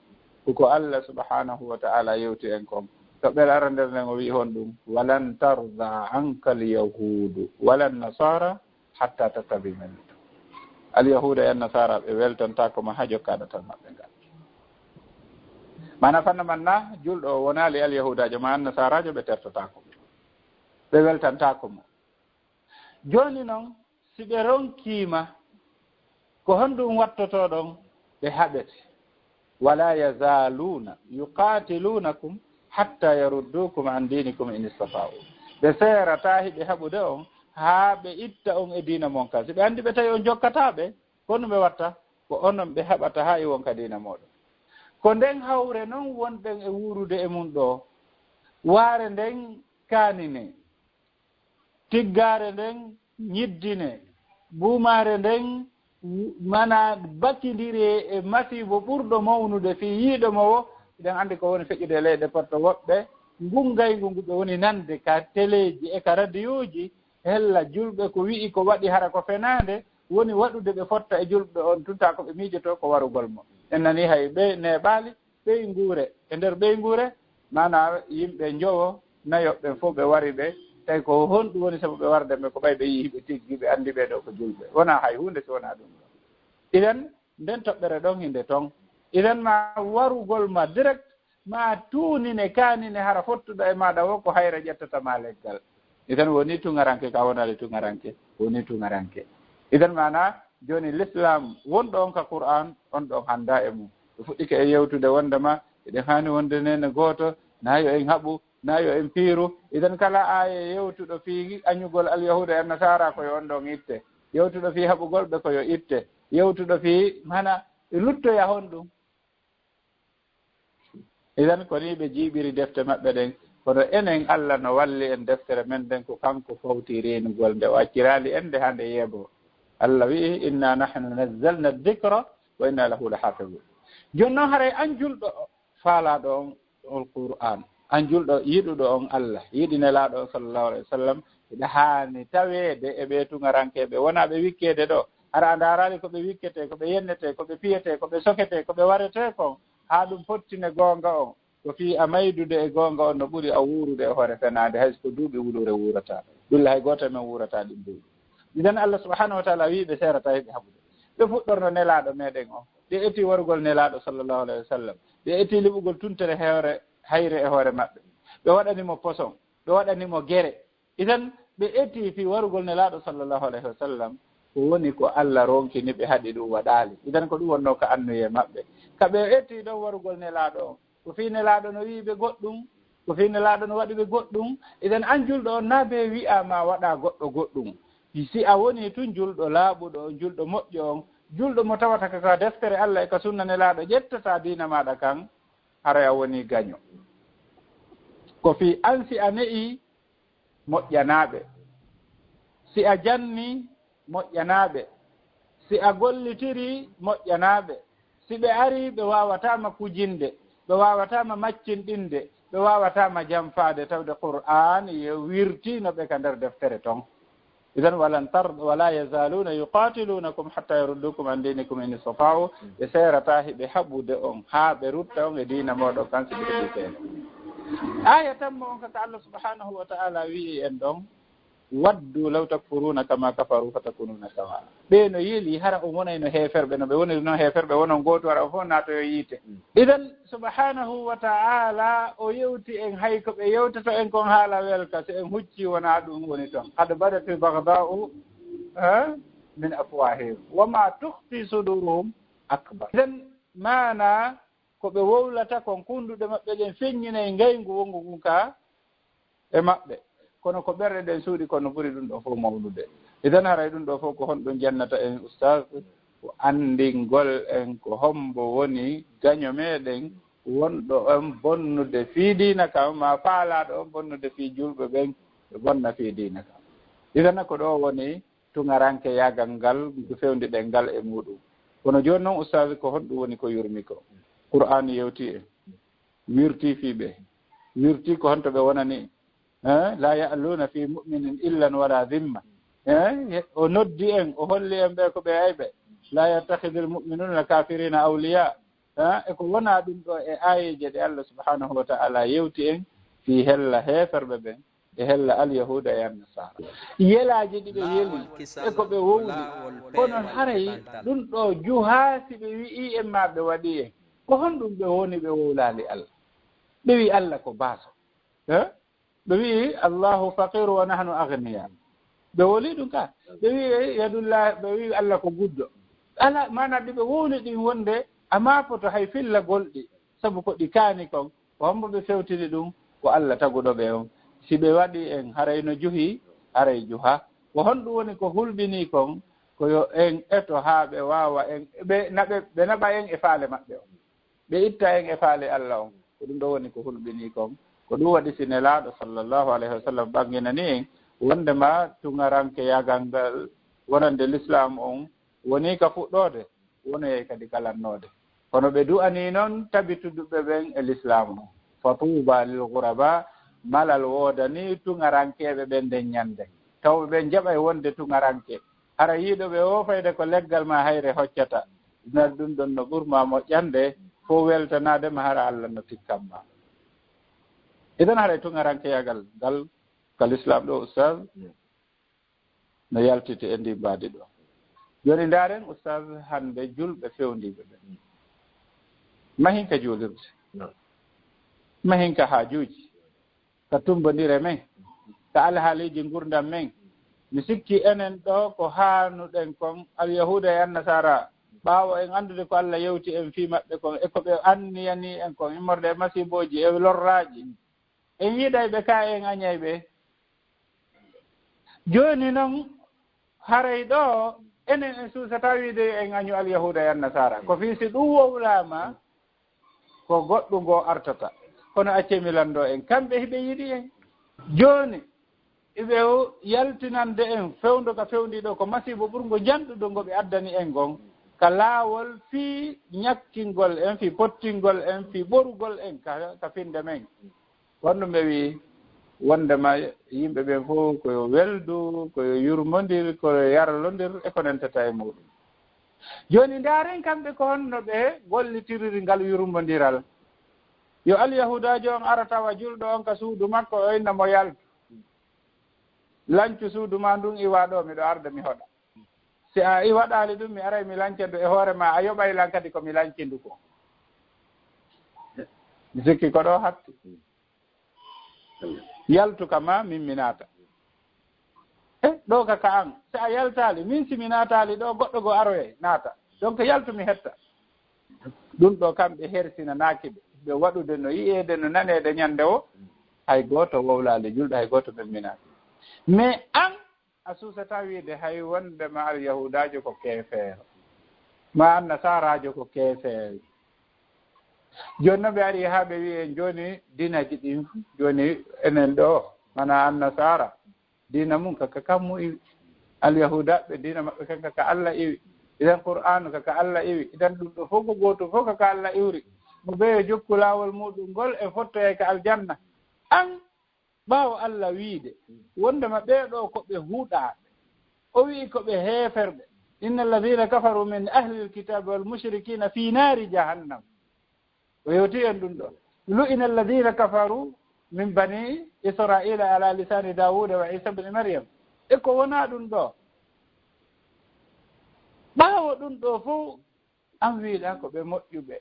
Ko ko Allah subhanahu wa ta'ala yewti en kon. Toɓɓere arandere nden o wi'i honɗum, "Walan tarda anka al-yahudu walan nasara hatta tattabi millata." Al-yahuda e an-nasara ɓe weltantaako ma haa jokka ɗatal maɓɓe ngal. Mana fanna man na julɗo o wonaali al-yahudajo ma an-nasarajo ɓe tertotaako. Ɓe weltantaako mo. Jooni non, si ɓe ronkiima, ko honɗum wattotoɗon? Ɓe haɓete. "Wala yazaluna yuqatilunakum hatta yaruddukum an dinikum in istata'u." Ɓe seerataa hiɓe haɓude on haa ɓe itta on e diina mon kan. Si ɓe anndi ɓe tawi on jokkataa ɓe, ko honɗum ɓe watta? Ko onon ɓe haɓata haa iwon ka diina mooɗon. Ko nden hawre non wonɗen e wuurude e mum ɗoo. Waare nden kaanine. Tiggaare nden nyiddine, buumaare nden, mana, bakindire e masiibo ɓurɗo mawnude fii yiiɗo mo wo. Hiɗen anndi ko woni feƴƴude e leyɗe potto woɓɓe, ngun ngayngu ngu ɓe woni nande ka teleeji e ka radiyooji, hella julɓe ko wi'i ko waɗi hara ko fenaande, woni waɗude ɓe fotta e julɓe on tun, taa ko ɓe miijotoo ko warugol mo. En nani hay ɓe neeɓaali, ɓeynguure, e nder ɓeynguure, maanaa yimɓe njowo, nayo ɓen fof ɓe wari ɓe, tawi ko honɗum woni sabu ɓe warde ɓe? Ko ɓay ɓe yi'i ɓe tiggi, ɓe anndi ɓee ɗoo ko julɓe. Wonaa hay huunde si wonaa ɗum ɗoo. Idan, nden toɓɓere ɗon hinde ton. Idan ma warugol ma direct, ma tuunine, kaanine, hara fottuɗo e maaɗa wo ko hayre ƴettata ma leggal. Idan woni tuŋaranke, ka wonaali tuŋaranke, woni tuŋaranke. Idan maanaa, jooni l'islam wonɗo on ka Qur'an, on ɗon hannda e mum. Ɓe fuɗɗike e yewtude wonde ma, eɗen haani wonde neene gooto, naa yo en haɓu, naa yo en piiru. Idan kala aaye yewtuɗo fii añugol alyahuuda e annasaara ko yo on ɗon itte. Yewtuɗo fii haɓugol ɓe ko yo itte. Yewtuɗo fii, mana, e luttoya honɗum? Idan ko nii ɓe jiiɓiri defte maɓɓe ɗen, kono enen Allah no walli en deftere men nden ko kanko fawti reenugol nde, o acciraali en nde haa nde yeeboo. Allah wi'i, "Inna nahnu nazzalna dhikra wa inna lahu lahafizun." Jooni non haray an julɗo faalaaɗo on Alqur'an, an julɗo yiɗuɗo on Allah, yiɗi nelaaɗo on sallallahu alaihi wasallam, hiɗa haani taweede e ɓee tuŋarankeeɓe wonaa ɓe wikkeede ɗoo. Hara a ndaaraali ko ɓe wikketee, ko ɓe yennetee, ko ɓe piyetee, ko ɓe soketee, ko ɓe waretee kon, haa ɗum fottine goonga on. Ko fii a maydude e goonga on no ɓuri a wuurude e hoore fenaande, hay so ko duuɓi wuluure wuurata. Ɗum hay gooto e men wuurata ɗin duuɓi. Idan Allah subhanahu wa ta'ala wi'i ɓe seerataa hiɓe haɓude. Ɓe fuɗɗorno nelaaɗo meɗen on. Ɓe eti warugol nelaaɗo sallallahu alaihi wasallam. Ɓe eti liɓugol tuntere hoore, hayre e hoore maɓɓe. Ɓe waɗani mo poson, ɓe waɗani mo gere. Idan ɓe eti fii warugol nelaaɗo sallallahu alaihi wasallam. Ko woni ko Allah ronkini ɓe haɗi ɗum waɗaali. Idan ko ɗum wonnoo ka annuyee maɓɓe. Ka ɓe eti ɗon warugol nelaaɗo on. Ko fii nelaaɗo no wi'i ɓe goɗɗum, ko fii nelaaɗo no waɗi ɓe goɗɗum. Idan an julɗo on naa bee wi'a ma waɗa goɗɗo goɗɗum. Si a woni tun julɗo laaɓuɗo on, julɗo moƴƴo on, julɗo mo tawata ka, ka deftere Allah e ka sunna nelaaɗo ƴettata diina maaɗa kan, haray a woni gaño. Ko fii an si a ne'i moƴƴanaaɓe, si a janni moƴƴanaaɓe, si a gollitiri moƴƴanaaɓe, si ɓe ari ɓe waawataa ma kujinde, ɓe waawataa ma maccinɗinde, ɓe waawataa ma janfaade, tawde Qur'aan yo wirtiino ɓe ka nder deftere ton. Idan walan tar-, wala yazaluna yuqatilunakum hatta yaruddukum an dinikum in istata'u. Ɓe seerataa hiɓe haɓude on haa ɓe rutta on e diina mooɗon kan si ɓe heɓi seeɗa. Aaya tammo on ka, ka Allah subhanahu wa ta'ala wi'i en ɗon, "Waddu law takfuruna kama kafaru fatakununa sawa." Ɓe no yeli hara on wonayno heeferɓe, no ɓe woniri non heeferɓe, wonon gooto, hara on fof naatoyo yiite. Idan subhanahu wa ta'ala o yewti en hay ko ɓe yewtoto en kon haala welka, so en hucci wonaa ɗum woni ton. Qad badatil baghda'u, eh, min afwahihim wa ma tukhfi suduruhum akbar. Idan maana ko ɓe wowlata kon, kunduɗe maɓɓe ɗen feññinay ngayngu wongu ngun ka e maɓɓe. Kono ko ɓerɗe ɗen suuɗi kon no ɓuri ɗum ɗoo fof mawnude. Idan haray ɗum ɗoo fof ko honɗum jannata en, ustaz? Ko anndingol en ko hombo woni gaño meɗen wonɗo on bonnude fii diina kan, ma faalaaɗo on bonnude fii julɓe ɓen, ɓe bonna fii diina kan. Idan ko ɗoo woni tuŋaranke yaagal ngal, ko fewndi ɗen ngal e muɗum. Kono jooni non, ustaz, ko honɗum woni ko yurmi ko? Qur'aan yewti en, wirti fii ɓe, wirti ko honto ɓe wonani, eh, "La ya'luna fi mu'minin illan wala dhimma." Eh, o noddi en, o holli en ɓe ko ɓe ayɓe. "La yattakhidhul mu'minuna al-kafirina awliya." Ha, e ko wonaa ɗum ɗo e aayeeje ɗe Allah subhanahu wa ta'ala yewti en fii hella heeferɓe ɓen, e hella alyahuuda e annasara. Yelaaji ɗi ɓe yeli, e ko ɓe wowli. Kono haray ɗum ɗo juhaa si ɓe wi'ii en maa ɓe waɗii en. Ko honɗum ɓe woni ɓe wowlaali Allah? Ɓe wi'i Allah ko baaso. Eh? Ɓe wi'i, "Allahu faqiru wa nahnu aghniya." Ɓe woli ɗum ka. Ɓe wi'i, "Yadullah," ɓe wi'i, "Allah ko guddo." Ala, maana ɗi ɓe wowli ɗin wonde a maapoto hay fillagol ɗi. Sabu ko ɗi kaani kon, ko hombo ɓe fewtini ɗum? Ko Allah taguɗo ɓe on. Si ɓe waɗi en, haray no juhi, haray juha. Ko honɗum woni ko hulɓinii kon? Ko yo en eto haa ɓe waawa en, ɓe naɓe, ɓe naɓa en e faale maɓɓe on. Ɓe itta en e faale Allah on. Ko ɗum ɗo woni ko hulɓinii kon. Ko ɗum waɗi si Nelaaɗo sallallahu alayhi wa sallam ɓanginani en wondema tuŋarankeyaagal ngal wonande Lislaam on wonii ka fuɗɗoode, wonoyay kadi ka lannoode. Kono ɓe du'anii non tabituduɓe ɓen e Lislaam on. Fa tuuba lil ghuraba, malal woodanii tuŋarankeeɓe ɓen nden ñande. Tawɓe ɓen jaɓay wonde tuŋaranke. Hara yiiɗo ɓe o fayde ko leggal maa hayre hoccata. Nar ɗum ɗon no ɓurma moƴƴande, fof weltanaade ma hara Allah no tikkan ma. Idan haray tuŋarankeyagal ngal ka Lislaam ɗo, Ustaz, no yaltiti e ndi mbaadi ɗo. Jooni ndaaren, Ustaz, hannde julɓe fewndiiɓe ɓe. Mahin ka juulirde. Mahin ka haajuuji. Ka tummbondire men, ka alhaaliiji ngurndan men. Mi sikki enen ɗo ko haanuɗen kon, Alyahuuda e Annasaara, ɓaawo en anndude ko Allah yewti en fii maɓɓe kon, e ko ɓe anniyanii en kon, immorde e masiibooji e lorraaji. En yiɗay ɓe ka, en añay ɓe. Jooni non, haray ɗo, enen en suusataa wiide en añu Alyahuuda e Annasaara. Ko fii si ɗum wowlaama, ko goɗɗum ngo artata. Kono accee mi lanndoo en, kamɓe hiɓe yiɗi en. Jooni, iɓe o yaltinande en fewndo ka fewndii ɗo, ko masiibo ɓurngo janɗudo ngo ɓe addani en ngon, ka laawol fii ñakkingol en, fii pottingol en, fii ɓorugol en ka, ka finnde men. Kono ɓe wi'i wondema yimɓe ɓen fof ko yo weldu, ko yo yurmondir, ko yo yarlondir, e ko nentata e muɗum. Jooni, ndaaren kamɓe ko honno ɓe gollitiriri ngal yurmondiral. Yo Alyahuudaajo on ara tawa julɗo on ka suudu makko, o inna mo yaltu. Lancu suudu maa ndun iwaa ɗo, miɗo arda mi hoɗa. Si a i waɗaali ɗum, mi aray mi lanca ndu e hoore maa, a yoɓay lan kadi ko mi lanci ndu ko. Mi sikki ko ɗo hatti. Yaltu ka maa, min mi naata. E, ɗo ka ka an. Si a yaltaali, min si mi naataali ɗo, goɗɗo goo aroyay, naata. Donc yaltu mi hetta. Ɗum ɗo kamɓe hersinanaaki ɓe. Ɓe waɗude no yi'eede, no naneede ñande o. Hay gooto wowlaali julɗo, hay gooto memminaaki. Mais an, a suusataa wiide hay wondema Alyahuudaajo ko keefeero, maa Annasaaraajo ko keefeero. Jooni non ɓe ari haa ɓe wi'i en jooni diinaji ɗin, jooni enen ɗo, mana Annasaara, diina mum ka, ka kammu iwi. Alyahuudaaɓe diina maɓɓe kan ka, ka Allah iwi. Idan Qur'aanu ka, ka Allah iwi. Idan ɗum ɗo fof ko gootum fof ka, ka Allah iwri. Mo bee yo jokku laawol muuɗum ngol e fottoyay ka aljanna. An, ɓaawo Allah wiide wondema ɓee ɗoo ko ɓe huɗaaɓe, o wi'i ko ɓe heeferɓe, "Inna alladhina kafaru min ahli alkitabi wal mushrikina fi naari jahannam." O yewti en ɗum ɗo. "Lu'ina alladhina kafaru min bani Israila ala lisani Dawuda wa Isa bni Maryam." E ko wonaa ɗum ɗo. Ɓaawo ɗum ɗo fof, an wi'uɗaa ko ɓe moƴƴuɓe.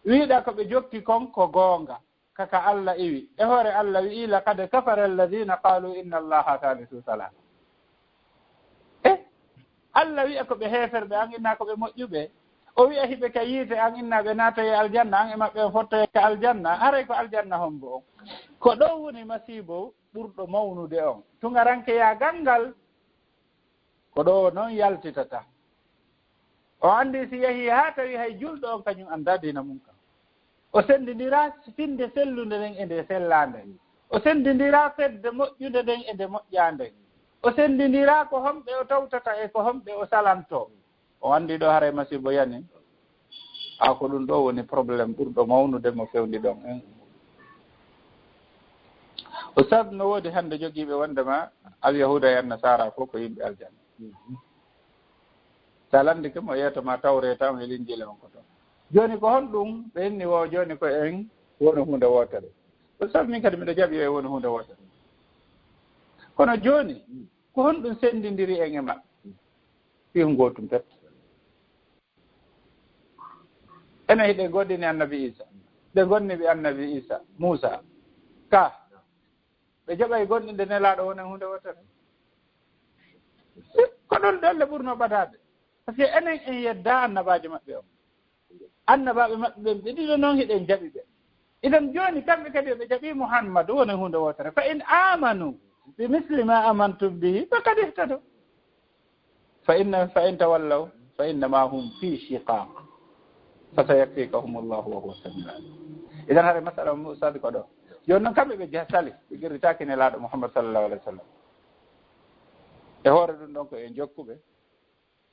Wi'uɗaa ko ɓe jokki kon ko goonga. Ka, ka Allah iwi. E hoore Allah wi'i, "Laqad kafara alladhina qalu inna Allaha thalithu thalatha." E Allah wi'a ko ɓe heeferɓe, an inna ko ɓe moƴƴuɓe. O wi'a hiɓe ka yiite, an inna ɓe naatoye aljanna, an e maɓɓe on fottoye ka aljanna. Haray ko aljanna hombo on? Ko ɗo woni masiibo ɓurɗo mawnude on. Tuŋarankeyaagal ngal, ko ɗo non yaltitata. O anndi si yahii haa tawi hay julɗo on kañum anndaa diina mum kan. O senndindiraa finnde sellunde nden e nde sellaande. O senndindiraa fedde moƴƴunde nden e nde moƴƴaande. O senndindiraa ko homɓe o tawtata e ko homɓe o salantoo. O anndi ɗo haray masiibo yani. A ko ɗum ɗo woni problème ɓurɗo mawnude mo fewndi ɗon en. Ustad, no woodi hannde jogiiɓe wondema Alyahuuda e Annasaara fof ko yimɓe aljanna. Sa lanndike mo, yeeto ma Tawreeta on e Linjiila on ko toon. Jooni ko honɗum ɓe inni wo jooni ko en woni huunde wootere? Ko sabu min kadi miɗo jaɓi yo en woni huunde wootere. Kono jooni, ko honɗum senndindiri en e maɓɓe? Fii ko gootum pet. Enen hiɗen goonɗini Annabi Iisa. Ɓe goonɗini ɓe Annabi Iisa, Muusa. Ka, ɓe jaɓay goonɗinde Nelaaɗo wonen huunde wootere. Ko ɗon dolle ɓurnoo ɓadaade. Parce que enen en yeddaa annabaajo maɓɓe on. Annabaaɓe maɓɓe ɓen ɓe ɗiɗo non hiɗen jaɓi ɓe. Idan jooni kamɓe kadi ɓe jaɓi Muhammadu wonen huunde wootere. Fa in aamanu bi misli ma amantum bihi faqad ihtadaw. Fa inna, fa in tawallaw fa innama hum fi shiqaq. Fa sayakfikahumullahu wa huwa samiul alim. Idan hare masala mo ustad ko ɗo. Jooni non kamɓe ɓe jasali, ɓe qirritaaki Nelaaɗo Muhammad sallallahu alaihi wasallam. E hoore ɗum ɗon ko en jokkuɓe.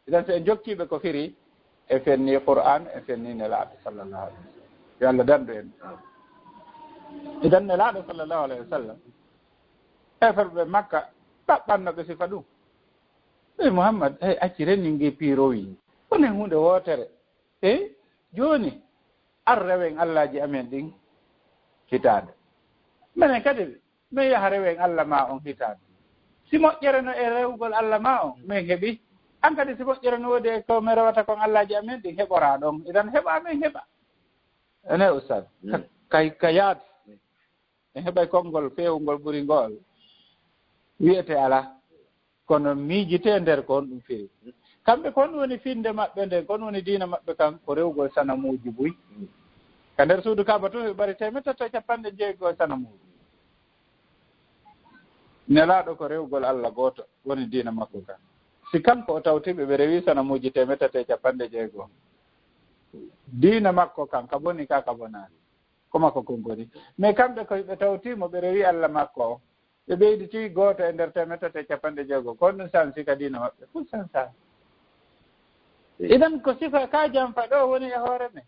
Idan so en jokkiiɓe ko firi, e fenni Qur'an, e fenni Nelaaɗo sallallahu alaihi wasallam. Yo Allah dandu en. Idan Nelaaɗo sallallahu alaihi wasallam, heeferɓe Makka ɗaɓɓanno ɓe sifa ɗum. Ɓe Muhammad, hey, acci renninge piirowi. Wonen huunde wootere. Hey, jooni, ar rewen allaaji amen ɗin hitaande. Menen kadi, men yaha rewen Allah ma on hitaande. Si moƴƴere no e rewugol Allah ma on, men heɓi. An kadi si moƴƴere no woodi e ko men rewata kon allaaji amen ɗin, heɓoraa ɗon. Idan heɓa, men heɓa. Ene ustad, ka, kay, ka yaadu. En heɓay konngol feewungol ɓuri ngool. Wi'ete alaa. Kono miijitee nder ko honɗum firi. Kamɓe ko honɗum woni finnde maɓɓe nden, ko honɗum woni diina maɓɓe kan, ko rewugol sanamuuji buy. Ka nder suudu Kaaba tun ɓe ɓari teemedde tati e capanɗe jeego e sanamuuji. Nelaaɗo ko rewugol Allah gooto woni diina makko kan. Si kanko o tawti ɓe, ɓe rewi sanamuuji teemedde tati e capanɗe jeego. Diina makko kan, ka boni ka, ka bonaali. Ko makko kon boni. Mais kamɓe koy ɓe tawti mo, ɓe rewi Allah makko o. Ɓe ɓeyditi gooto e nder teemedde tati e capanɗe jeego. Ko honɗum sansi ka diina maɓɓe? Fof sansaani. Idan ko sifa ka janfa ɗo woni e hoore men.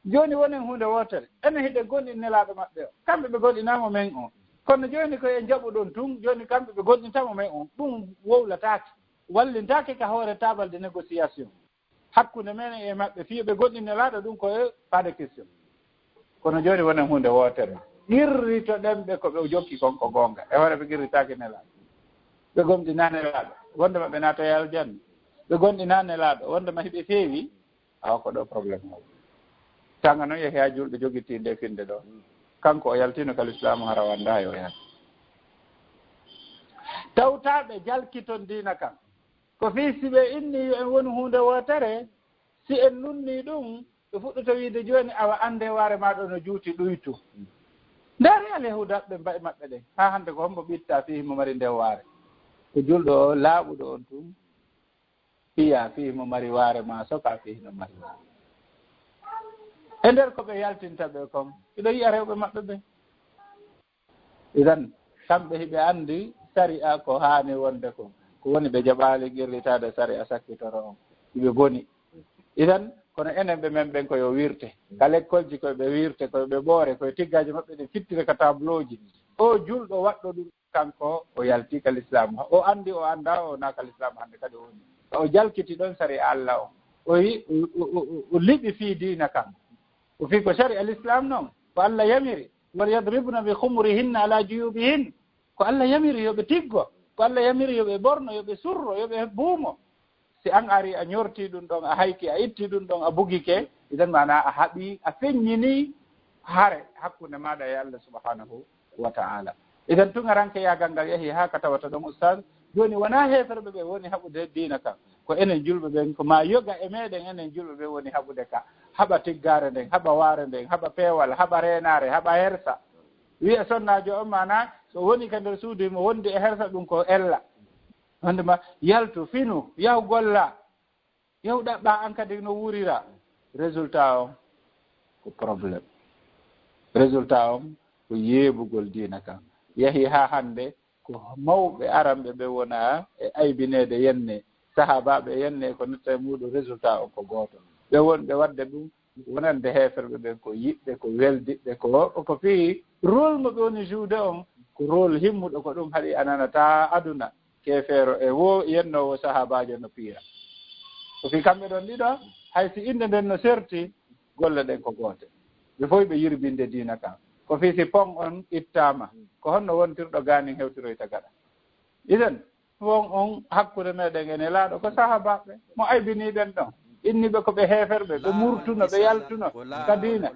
Jooni wonen huunde wootere. Enen hiɗen goonɗini Nelaaɗo maɓɓe o. Kamɓe ɓe goonɗinaama men o. Kono jooni ko en jaɓu ɗon tun, jooni kamɓe ɓe goonɗintaama men o. Ɗum wowlataake. Wallintaake ka hoore taabal de négociation. Hakkunde men e maɓɓe, fii ɓe goonɗini Nelaaɗo ɗum ko e pas de question. Kono jooni wonen huunde wootere. Qirritoɗen ɓe ko ɓe jokki kon ko goonga. E hoore ɓe qirritaaki Nelaaɗo. Ɓe gomɗinaani Nelaaɗo. Wonde maɓɓe naatoya aljanna. Ɓe goonɗinaani Nelaaɗo. Wonde ma hiɓe feewi. Awa ko ɗo problème o. Tanga noon yehi haa julɗo jogitii nde finnde ɗo. Kanko o yaltiino ka lislaamu hara wanndaa yo yaltu. Tawtaaɓe jalkiton diina kan. Ko fii si ɓe inni yo en wonu huunde wootere, si en nunnii ɗum, ɓe fuɗɗoto wiide jooni, awa annde waare maa ɗo no juuti ɗuytu. Ndaari Alyahuudaaɓe ɓe mba'i maɓɓe ɗen, haa hannde ko hombo ɓitta fii himo mari nde waare? Ko julɗo o laaɓuɗo on tun, piya fii himo mari waare maa soka fii hino mari waare. E nder ko ɓe yaltinta ɓe kon, hiɗo yi'a rewɓe maɓɓe ɓe. Idan, kamɓe hiɓe anndi sari'a ko haani wonde kon. Ko woni ɓe jaɓaali qirritaade sari'a sakkitoro on. Hiɓe boni. Idan, kono enen ɓe men ɓen ko yo wirte. Ka lekkolji ko ɓe wirte, ko ɓe ɓoore, ko e tiggaaji maɓɓe ɗe fittire ka tableauji. O julɗo waɗɗo ɗum kanko o yalti ka lislaam. O anndi, o anndaa, o wonaa ka lislaam hannde kadi o woni. O jalkiti ɗon sari'a Allah on. O yi-, o, o, o, o, o liɓi fii diina kan. O fii ko sari'a lislaam non. Ko Allah yamiri. "Wal yadribna bi khumurihinna ala juyubihin." Ko Allah yamiri yo ɓe tiggo. Ko Allah yamiri yo ɓe ɓorno, yo ɓe surro, yo ɓe buumo. Si an ari a ñorti ɗum ɗon, a hayki, a itti ɗum ɗon, a bugike, idan maana a haɓi, a feññini hare hakkunde maaɗa e Allah subhanahu wa ta'ala. Idan tun aranke yaagal ngal yahi haa ka tawata ɗon, ustaz, jooni wonaa heeferɓe ɓe woni haɓude diina kan. Ko enen julɓe ɓen, ko maa yoga e meɗen enen julɓe ɓen woni haɓude ka. Haɓa tiggaare nden, haɓa waare nden, haɓa peewal, haɓa reenaare, haɓa hersa. Wi'a sonnaajo on, maana, so woni ka nder suudu, himo wondi e hersa, ɗum ko ella. Wonde ma, yaltu, finu, yahu golla. Yahu ɗaɓɓa an kadi no wuurira. Résultat on ko problème. Résultat on ko yeebugol diina kan. Yahi haa hannde ko mawɓe aranɓe ɓe wona e aybineede yenne, sahaabaaɓe yenne ko natta e muuɗum, résultat on ko gooto. Ɓe wonɓe waɗde ɗum wonande heeferɓe ɓen ko yiɗɓe, ko weldiɓɓe, ko, ko fii rôle mo ɓe woni jouer on, ko rôle himmuɗo, ko ɗum haɗi a nanata aduna keefeero e wo yennoowo sahaabaajo no piya. Ko fii kamɓe ɗon ɗiɗo, hay si innde nden no serti, golle ɗen ko goote. Ɓe fof ɓe yirbinde diina kan. Ko fii si pon on ittaama, ko honno wontirɗo gaanin hewtiroyta gaɗa? Idan, pon on hakkunde meɗen e Nelaaɗo ko sahaabaaɓe mo aybinii ɓen ɗon. Inni ɓe ko ɓe heeferɓe, ɓe murtuno, ɓe yaltuno ka diina.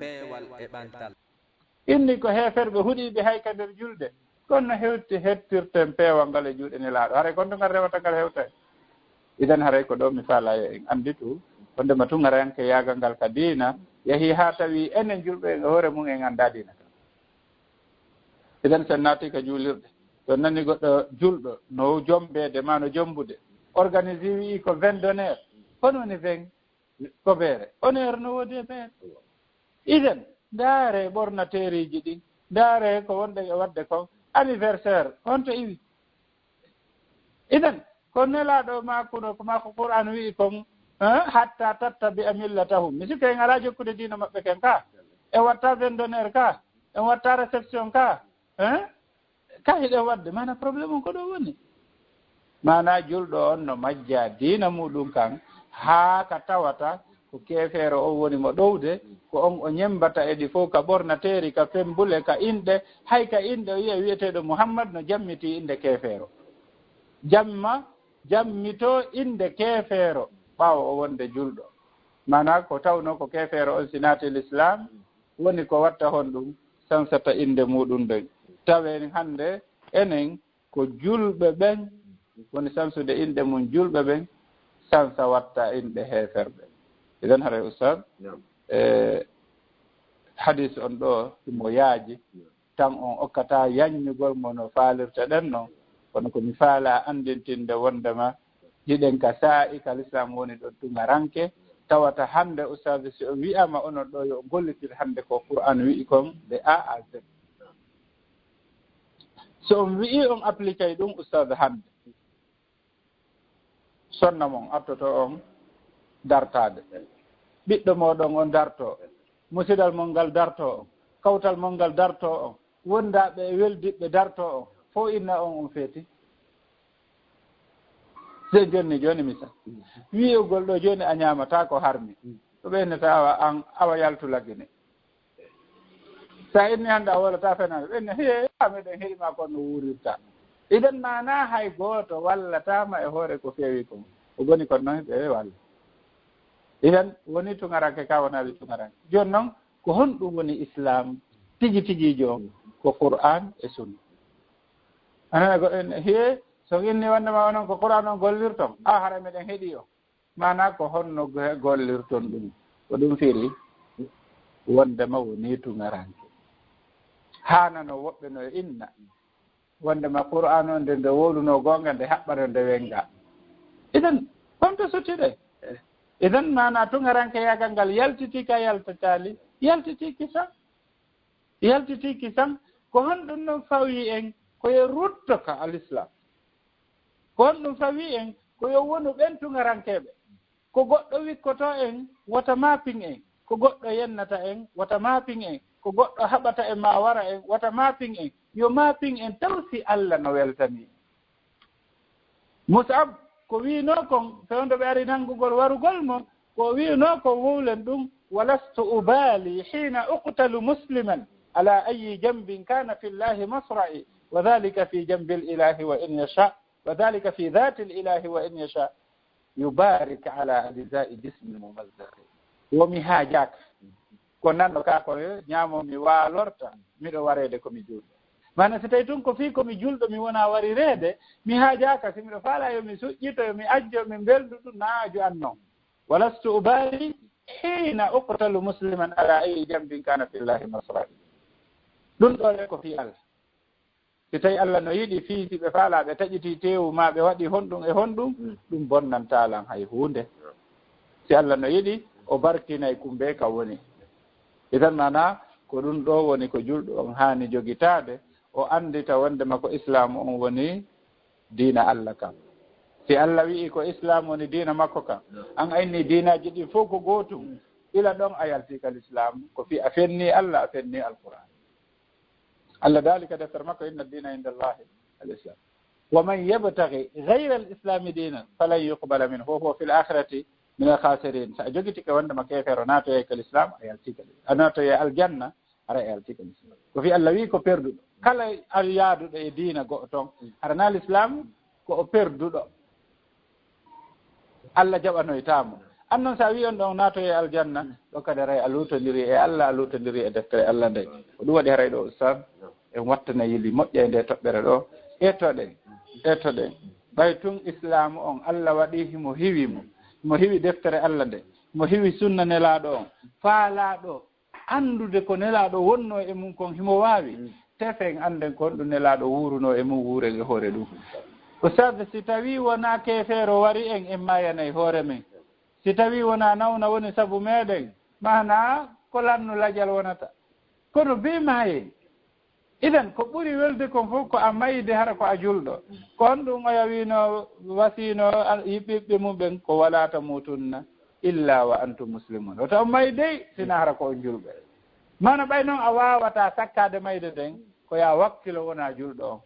Inni ko heeferɓe huɗiiɓe hay ka nder julde. Kono no hewti hettirten peewal ngal e juuɗe Nelaaɗo. Haray kon to ngal rewata ngal hewtay. Idan haray ko ɗo mi faalaa yo en annditu. Wondema tungaranke yaagal ngal ka diina yahii haa tawi enen julɓe en e hoore mum en anndaa diina kan. Idan so en naatii ka juulirde, so en nanii goɗɗo julɗo no jombeede maa no jombude, organise wi'i ko vingt d'honneur. Kono woni vingt ko beere. Honneur no woodi e beere. Idan, ndaare ɓornateeriiji ɗin, ndaare ko wonɗen e waɗde kon, anniversaire, honto iwi? Idan, ko Nelaaɗo maakuno, ko maa ko Qur'aan wi'i kon, eh, hatta tattabi'a millatahum. Mi sikki en alaa jokkude diina maɓɓe ken ka. En watta vingt d'honneur ka, en watta réception ka, eh? Ka hiɗen waɗde, maana problème on ko ɗo woni. Maana julɗo on no majja diina muɗum kan, haa ka tawata ko keefeero on woni mo ɗowde, ko on o ñembata e ɗi fof ka ɓornateeri, ka fembule, ka inɗe, hay ka inɗe o wi'a wi'eteeɗo Muhammad no jammitii innde keefeero. Jamma, jammitoo innde keefeero ɓaawo o wonde julɗo. Maana ko tawno ko keefeero on si naati l'islam, woni ko watta honɗum, sansata innde muɗum nden. Tawen hannde enen ko julɓe ɓen woni sansude inɗe mum julɓe ɓen, sansa watta inɗe heeferɓe. Idan haray, Ustaz, e hadis on ɗo himo yaaji, tan on okkata yanñugol mo no faalirte ɗen non, kono ko mi faalaa anndintinde wondema hiɗen ka saa'i ka l'islam woni ɗon tungaranke, tawata hannde, Ustaz, si o wi'ama onon ɗo yo gollitir hannde ko Qur'an wi'i kon de A à Z. So on wi'i on appliquay ɗum, Ustaz, hannde, sonna mon artoto on dartaade. Ɓiɗɗo mooɗon on darto, musidal mon ngal darto on, kawtal mon ngal darto on, wondaaɓe e weldiɓɓe darto on, fof inna on on feeti. Se jonni, jonni misal. Wi'ugol ɗo jonni a ñaamataa ko harmi. Ko ɓe innata awa an, awa yaltu lagine. Sa inni hannde a wolataa fenaande, ɓe inni, "Hee, a meɗen heɗi ma kono no wuurirta." Idan maana hay gooto wallataama e hoore ko feewi kon. Ko boni kon noon ɓe walla. Idan woni tungaranke ka wonaa wi tungaranke. Jooni noon ko honɗum woni Islam tigi tigiijo on? Ko Qur'an e Sunna. A nana goɗɗo en, "Hee, so inni wonde ma onon ko Qur'an on gollirton?" A hara meɗen heɗi o. Maana ko honno go-, gollirton ɗum? Ko ɗum firi wondema woni tungaranke. Haanano woɓɓe no inna wondema Qur'an on nde, nde wowluno goonga, nde haɓɓano nde wenga. Idan, honto sottiɗe? Idan maana tungaranke yaagal ngal yaltiti ka yaltataali, yaltiti kisan. Yaltiti kisan, ko honɗum non fawi en ko yo rutto ka al-Islam? Ko honɗum fawi en ko yo wonu ɓen tungarankeeɓe? Ko goɗɗo wikkoto en, wota maapin en. Ko goɗɗo yennata en, wota maapin en. Ko goɗɗo haɓata en ma wara en, wota maapin en. Yo maapin en taw si Allah no weltani en. Mus'ab ko wiinoo kon, fewndo ɓe ari nanngugol warugol mo, ko wiinoo kon, wowlen ɗum, "Walastu ubali hina uqtalu musliman ala ayi jambin kana fillahi masra'i, wa dhalika fi jambil ilahi wa in yasha, wa dhalika fi dhatil ilahi wa in yasha, yubarik ala ajzai jismi mumazzaqi." Wo mi haajaaka. Ko nanɗo ka ko ñaamo mi waalorta, miɗo wareede ko mi julɗo. Maana so tawi tun ko fii ko mi julɗo, mi wona warireede, mi haajaaka, si miɗo faala yo mi suƴƴito, yo mi ajjo, mi mbeldu ɗum, na aaju an non. "Walastu ubali hina uqtalu musliman ala ayi jambin kana fillahi masra'i." Ɗum ɗo le ko fii Allah. Si tawi Allah no yiɗi fii si ɓe faalaa ɓe taƴitii teewu maa ɓe waɗi honɗum e honɗum, ɗum bonnantaa lan hay huunde. Si Allah no yiɗi, o barkinay kumbe ka woni. Idan maana ko ɗum ɗo woni ko julɗo on haani jogitaade, o anndita wondema ko Islaamu on woni diina Allah kan. Si Allah wi'i ko Islaamu woni diina makko kan, an a inni diinaaji ɗin fof ko gootum, ila ɗon a yalti ka Lislaam, ko fii a fenni Allah, a fenni Alqur'aan. Allah daali ka deftere makko, "Inna ad-dina inda Allahi al-Islam. Wa man yabtaghi ghayra al-Islami dinan falan yuqbala minhu wa huwa fil akhirati Min al khasirin. So a jogitike wondema keefeero naatoyay ko l'islam, a yaltike. A naatoyay aljanna, hara a yaltike l'islam. Ko fii Allah wii ko perduɗo. Kala al yaaduɗo e diina go'o ton, hara na l'islam, ko o perduɗo. Allah jaɓanoytaamo. An non so a wii on ɗon naatoyay aljanna, ɗo kadi haray a luutondiri e Allah, a luutondiri e deftere Allah nde. Ko ɗum waɗi haray ɗo, ustaz, en wattana yili moƴƴa e nde toɓɓere ɗo. Etoɗen, etoɗen. Ɓay tun islaamu on, Allah waɗi himo hiwi mo. Himo hiwi deftere Allah nde. Himo hiwi sunna nelaaɗo on. Faalaaɗo anndude ko nelaaɗo wonnoo e mum kon himo waawi. Tefen annden ko honɗum nelaaɗo wuurunoo e mum, wuuren e hoore ɗum. Ustaz, si tawii wonaa keefeero wari en, en maayanay hoore men. Si tawii wonaa nawna woni sabu meɗen, maanaa ko lannu lajal wonata. Kono bee maayen. Idan, ko ɓuri welde kon fof ko a mayde hara ko a julɗo. Ko honɗum oya wiino, wasiino a-, ɓiɓɓe mum ɓen ko wala tamutunna illa wa antum muslimun. Wota on may dey, sina hara ko on julɓe. Maana ɓay non a waawata sakkaade mayde nden, ko ya wakkilo wona julɗo on.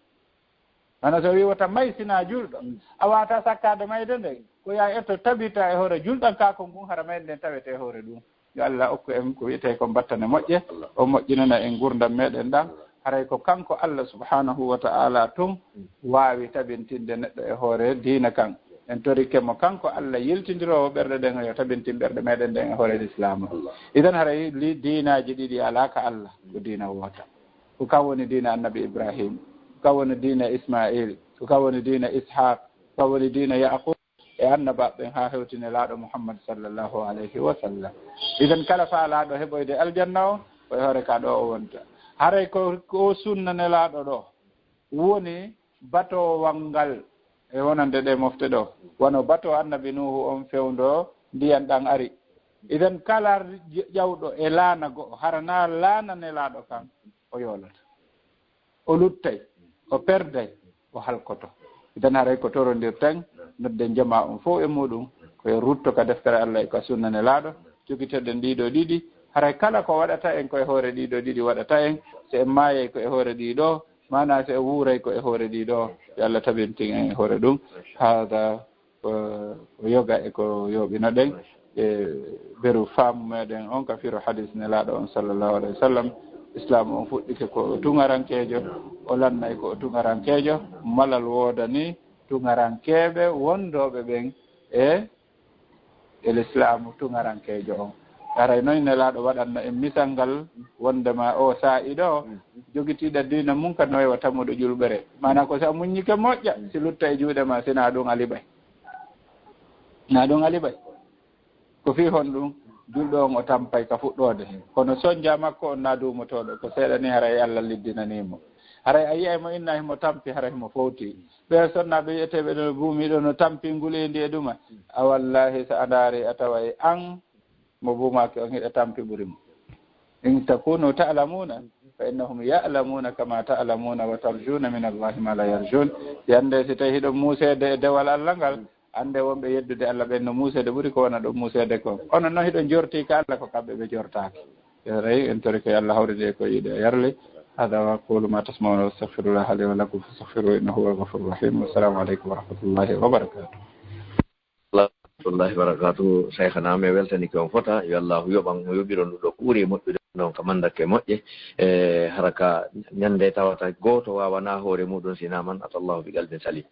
Maana so wi wota may sina julɗo, a waawata sakkaade mayde nden, ko ya etto tabita e hoore julɗankaaku ngun hara mayde nden tawete e hoore ɗum. Yo Allah okku en ko wi'etee kon battane moƴƴe, o moƴƴinana en ngurndam meɗen ɗam. Haray ko kanko Allah subhanahu wa ta'ala tun waawi tabintinde neɗɗo e hoore diina kan. En torike mo kanko Allah yiltindiroowo ɓerɗe ɗen, yo tabintin ɓerɗe meɗen ɗen e hoore Islaamu. Idan haray li diinaaji ɗiɗi alaa ka Allah, ko diina woota. Ko kan woni diina Annabi Ibrahim, ko kan woni diina Ismail, ko kan woni diina Ishaq, ko kan woni diina Yaqub. E annabaaɓe ɓen haa hewti nelaaɗo Muhammad sallallahu alayhi wa sallam. Idan kala faalaaɗo heɓoyde aljanna o, ko e hoore ka ɗo o wonta. Haray ko, ko sunna nelaaɗo ɗo woni batoowal ngal e wonande ɗe mofte ɗo. Wano bato Annabi Nuuhu on fewndo ndiyan ɗan ari. Idan kala j-, ƴawɗo e laana go'o, hara na laana nelaaɗo kan, o yoolata. O luttay, o perday, o halkoto. Idan haray ko torondirten, nodden jamaa on fow e muɗum, ko yo rutto ka deftere Allah e ka sunna nelaaɗo, jogitoɗen ɗiɗo ɗiɗi. Haray kala ko waɗata en ko e hoore ɗiɗo ɗiɗi waɗata en, so en maayay ko e hoore ɗiɗo, maanaa so en wuuray ko e hoore ɗiɗo, yo Allah tabintin en e hoore ɗum. Hada ko, ko yoga e ko yooɓino ɗen e beru faamu meɗen on ka firo hadis nelaaɗo on sallallahu alayhi wa sallam. Islaamu on fuɗɗike ko o tuŋarankeejo, o lannay ko o tuŋarankeejo, malal woodani tuŋarankeeɓe wondooɓe ɓen e, e Islaamu tuŋarankeejo on. Haray noon nelaaɗo waɗanno en misal ngal wondema o saa'i ɗo jogitiiɗo diina mum ka no wayi wa tammuɗo julɓere. Maanaa ko si a muññike moƴƴa, si lutta e juuɗe ma, si na ɗum a liɓay. Na ɗum a liɓay. Ko fii honɗum? Julɗo on o tampay ka fuɗɗoode. Kono sonja makko on na duumotooɗo. Ko seeɗa ni haray Allah liddinanii mo. Haray a yi'ay mo inna himo tampi, haray himo fowti. Ɓe sonnaaɓe wi'eteeɓe ɗo buumi ɗo no tampi nguleendi e ɗuma. A wallahi so a ndaari a taway an mo buumaaki on hiɗa tampi ɓuri mo. In takunu ta'lamuna fa innahum ya'lamuna kama ta'lamuna wa tarjuna min Allahi ma la yarjun. Si annde si tawi hiɗon muuseede e dewal Allah ngal, annde wonɓe yeddude Allah ɓen no muuseede ɓuri ko wona ɗon muuseede kon. Onon non hiɗon jorti ka Allah ko kamɓe ɓe jortaaki. Yo rey en tori ko yo Allah hawride e ko yiɗi o yarli. Hada wa aqulu ma tasmauna wa astaghfirullaha li wa lakum fastaghfiruhu innahu huwal ghafurur rahim. Wassalamu alaikum wa rahmatullahi wa barakatuh. Warahmatullahi wabarakatuh. Shaykhana, mi weltanike on fota. Yo Allahu yoɓan mo yoɓiron ɗum ɗo kuuri e moƴƴude noon ka mandakke moƴƴe. E hara ka ñande tawata gooto waawana hoore muɗum sina man atallahu bi qalbin salim.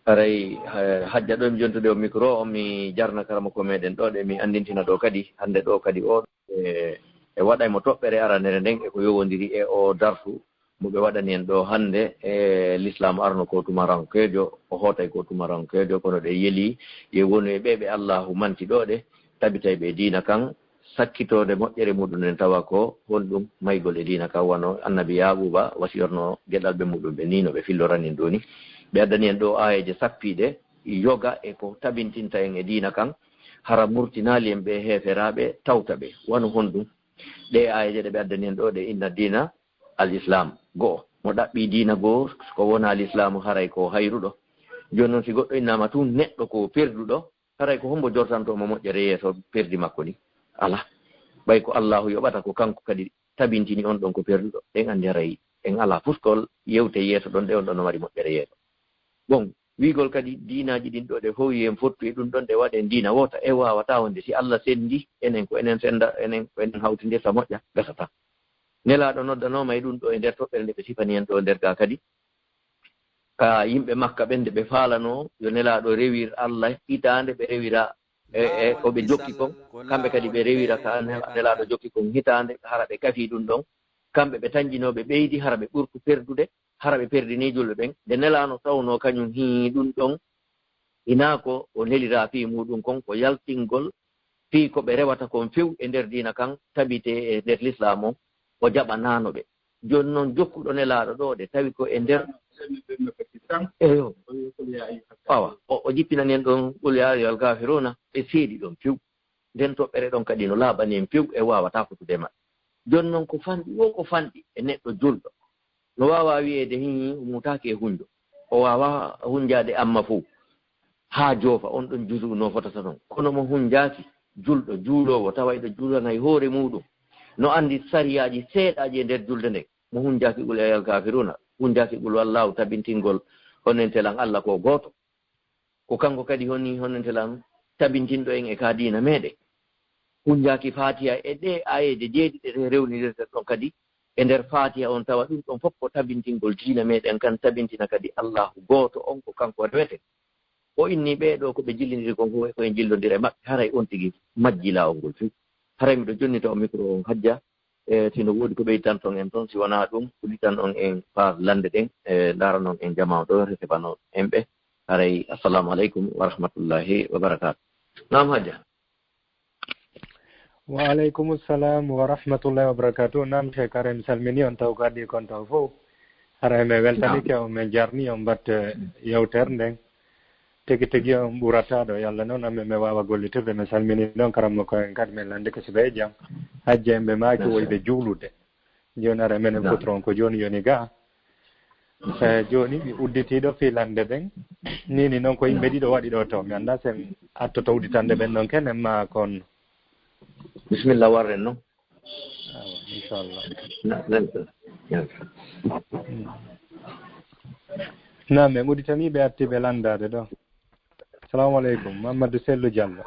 Haray, eh, hajja ɗo mi jontude o micro on, mi jarna karamoko meɗen ɗo ɗe mi andintina ɗo kadi, hande ɗo kadi o, e, e waɗay mo toɓɓere aranere nden e ko yowondiri e o darsu mo ɓe waɗani en ɗo hannde, e l'islam arno ko tumarankeejo, o hootay ko tumarankeejo, kono ɗe yeli, ye wonu e ɓe ɓe Allahu manti ɗo ɗe, tabitay ɓe diina kan, sakkitoode moƴƴere muɗum en tawa ko honɗum maygol e diina kan, wano annabi Yaaquuba wasiyorno geɗalɓe muɗum ɓe ni no ɓe filloranin ɗo ni. Ɓe addani en ɗo aayeeje sappiiɗe yoga e ko tabintinta en e diina kan, hara murtinaali en ɓe heeferaaɓe tawta ɓe, wano honɗum? Ɗe aayeeje ɗe ɓe addani en ɗo ɗe inna diina al-Islam. Go'o, mo ɗaɓɓi diina goo, ko wonaa lislaamu, haray ko hayruɗo. Jooni noon, si goɗɗo innaama tun neɗɗo ko perduɗo, haray ko hombo jortanto mo moƴƴere yeeso perdi makko ni? Alaa. Ɓay ko Allaahu yoɓata, ko kanko kadi tabintini on ɗon ko perduɗo. En anndi haray en alaa fuskol yewte yeeso ɗon, ɗe on ɗon no mari moƴƴere yeeso. Bon, Wiigol kadi diinaaji ɗin ɗo ɗe fow yo en fottu e ɗum ɗon, ɗe waɗen diina woota, e waawataa wonde. Si Allah senndi, enen ko enen sennda, enen ko enen hawtindirta, moƴƴa, gasataa. Nelaaɗo noddanooma e ɗum ɗo e nder toɓɓere nde ɓe sifani en ɗo nder ga kadi. Ka yimɓe Makka ɓen nde ɓe faalanoo yo Nelaaɗo rewir Allah hitaande ɓe rewira e, e ko ɓe jokki kon, kamɓe kadi ɓe rewira ka Nela-, Nelaaɗo jokki kon hitaande, hara ɓe kafii ɗum ɗon. Kamɓe ɓe tanjinoo, ɓe ɓeydi, hara ɓe ɓurtu perdude, hara ɓe perdinii julɓe ɓen. Nde Nelaano tawnoo kañum hii ɗum ɗon, hinaa ko o neliraa fii muuɗum kon, ko yaltingol fii ko ɓe rewata kon few e nder diina kan, tabitee e nder Lislaam on, o jaɓanaano ɓe. Jooni non, jokkuɗo Nelaaɗo ɗo, ɗe tawi ko e nder, eyo, awa, o, o jippinani en ɗon Qul yaa ayyuhal kaafiruuna, ɓe seedi ɗon few. Nden toɓɓere ɗon kadi no laaɓani en few, e waawataa fotude e maɓɓe. Jooni non, ko fanɗi wo ko fanɗi e neɗɗo julɗo. No waawaa wi'eede, hii, o muutaaki e hunjo. O waawaa hunjaade amma fow haa joofa, on ɗon juzu no fotata non. Kono mo hunjaaki, julɗo, juuloowo, tawa iɗo juulanay hoore muuɗum, no anndi sariyaaji seeɗaaji e nder julde nden, mo hunjaaki Qul yaa ayyuhal kaafiruuna, hunjaaki Qul huwallaahu, tabintingol honentelan Allah ko gooto. Ko kanko kadi honi honentelan tabintinɗo en e ka diina meɗen. Hunjaaki Faatiha e ɗe aayeeje jeeɗiɗi ɗe rewnidirten ɗon kadi e nder Faatiha on, tawa ɗum ɗon fof ko tabintingol diina meɗen kan, tabintina kadi Allahu gooto on, ko kanko reweten. O inni ɓee ɗo ko ɓe jillindiri kon fof, ko en jillondira e maɓɓe, haray on tigi majji laawol ngol few. Haray miɗo jonnita o micro on, Hajja, e si no woodi ko ɓeyditanton en toon, si wonaa ɗum, udditan on en page lannde ɗen, e ndaaranon en jamaa o ɗo, resebano en ɓe. Haray, assalamu aleykum wa rahmatullahi wa barakaatu. Naam, Hajja. Wa aleykum salam wa rahmatullahi wa barakatuh. Naam, Cheikh Karim, salmini on taw ko addi kon taw fof. Hara men weltanike on, men jarni on mbatte yewtere nden. Tigi tigi on ɓurata ɗo. Yalla noon amen men waawa gollitirde. Men salmini ɗon karamoko en kadi, men lanndike suba e jam. Hajja en ɓe maaki woyɓe juulude. Jooni ara menen kutron ko jooni yoni ga. Eh, jooni mi udditiiɗo fii lannde ɓen. Nii ni noon ko yimɓe ɗiɗo waɗi ɗo to. Mi anndaa sen attoto udditande ɓen noon kene ma kon. Bisimilla, warren noon. Awa, inchallah. Na, na, na. Mm. Naam, en udditanii ɓe atti ɓe lanndaade ɗo. Salamu aleykum, Mamadou Sellu Diallo.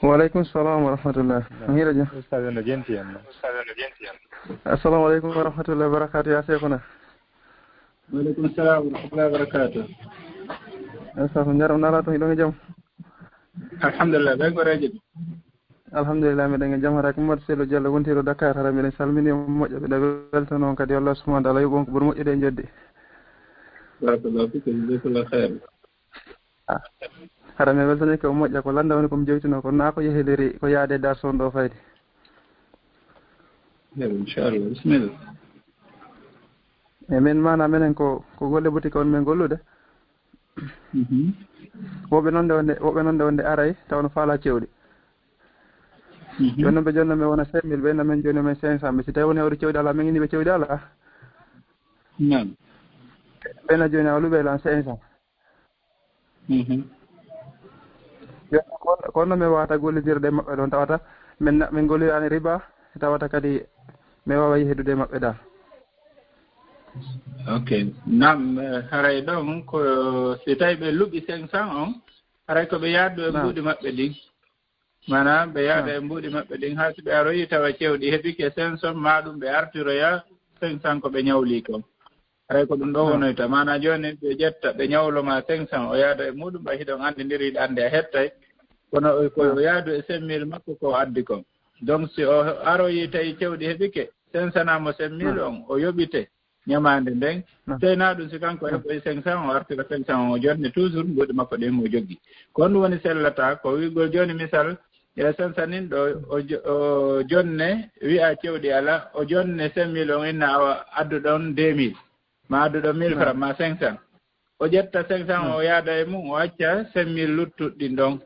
Wa aleykum salam wa rahmatullah. Naam. On hiira jam. Ustaz no jenti en. Assalamu aleykum wa rahmatullahi wa barakatuh, ya Cheikhuna. Wa aleykum salam wa rahmatullahi wa barakatuh. Ustaz, on njaram nala to, hiɗon e jam? Alhamdulillah, ɓen ko reeje. Alhamdulillah, meɗen e jam. Hara ko Mamadou Sellu Diallo wontiiɗo Dakar, hara meɗen salmini on moƴƴa, ɓeɗa weltano on kadi, Allah subhanahu wa taala yoɓu on ko ɓuri moƴƴude e joddi. Barakallahu fik, jazakallahu khair. Ah. Hara mi weltanike o moƴƴa, ko lannda woni ko mi jowtino, kono naa ko yehiliri ko yaade darson ɗo fayde. Eey, inchallah, bisimilla. E min maana menen ko, ko golle boutique on min gollude. Mhm. Woɓɓe noon nde wonde, woɓɓe noon nde wonde aray taw no faala cewɗi. Mhm. Jooni noon ɓe jooni noon ɓe wona cinq mille, ɓe na min jooni men cinq cent mille. Si tawi woni hawri cewɗi alaa, min inni ɓe cewɗi alaa. Naam. Ɓe na jooni awa luɓe lan cinq cent. Mhm. Yo, kono, kono mi waawata gollidirde e maɓɓe ɗon, tawata min na-, min gollirani riba, tawata kadi mi waawa yehidude e maɓɓe dal. Ok. Naam, eh, haray ɗon ko si tawi ɓe luɓi cinq cent on, haray ko ɓe yaadu e Naam. mbuuɗi maɓɓe ɗin. Maanaam, ɓe yaada e mbuuɗi maɓɓe ɗin, haa si ɓe aroyi tawa cewɗi heɓike cinq cent, maa ɗum ɓe artiroya cinq cent ko ɓe ñawli kon. Haray ko ɗum ɗo wonoyta. Maanaa, jooni ɓe ƴetta, ɓe ñawlo ma cinq cent, o yaada e muuɗum, ɓay hiɗon anndindiri, hiɗa anndi a hettay. Kono o, ko o yaadu e cinq mille makko ko o addi kon. Donc, si o aroyi tawi cewɗi heɓike, cinq cent mo cinq mille on, o yoɓite ñamaande nden. Sey naa ɗum, si kanko heɓoyi cinq cent, o artira cinq cent o jonne toujours mbuuɗi makko ɗin mo joggi. Ko honɗum woni sellata? Ko wi'gol jooni misal, e cinq cent nin ɗo, o jo-, o jonne, wi'a cewɗi alaa, o jonne cinq mille on, inna awa addu ɗon deux mille, ma addu ɗon mille francs, ma cinq cent. O ƴetta cinq cent o yaada e mum, o acca cinq mille luttuɗi ɗin ɗon.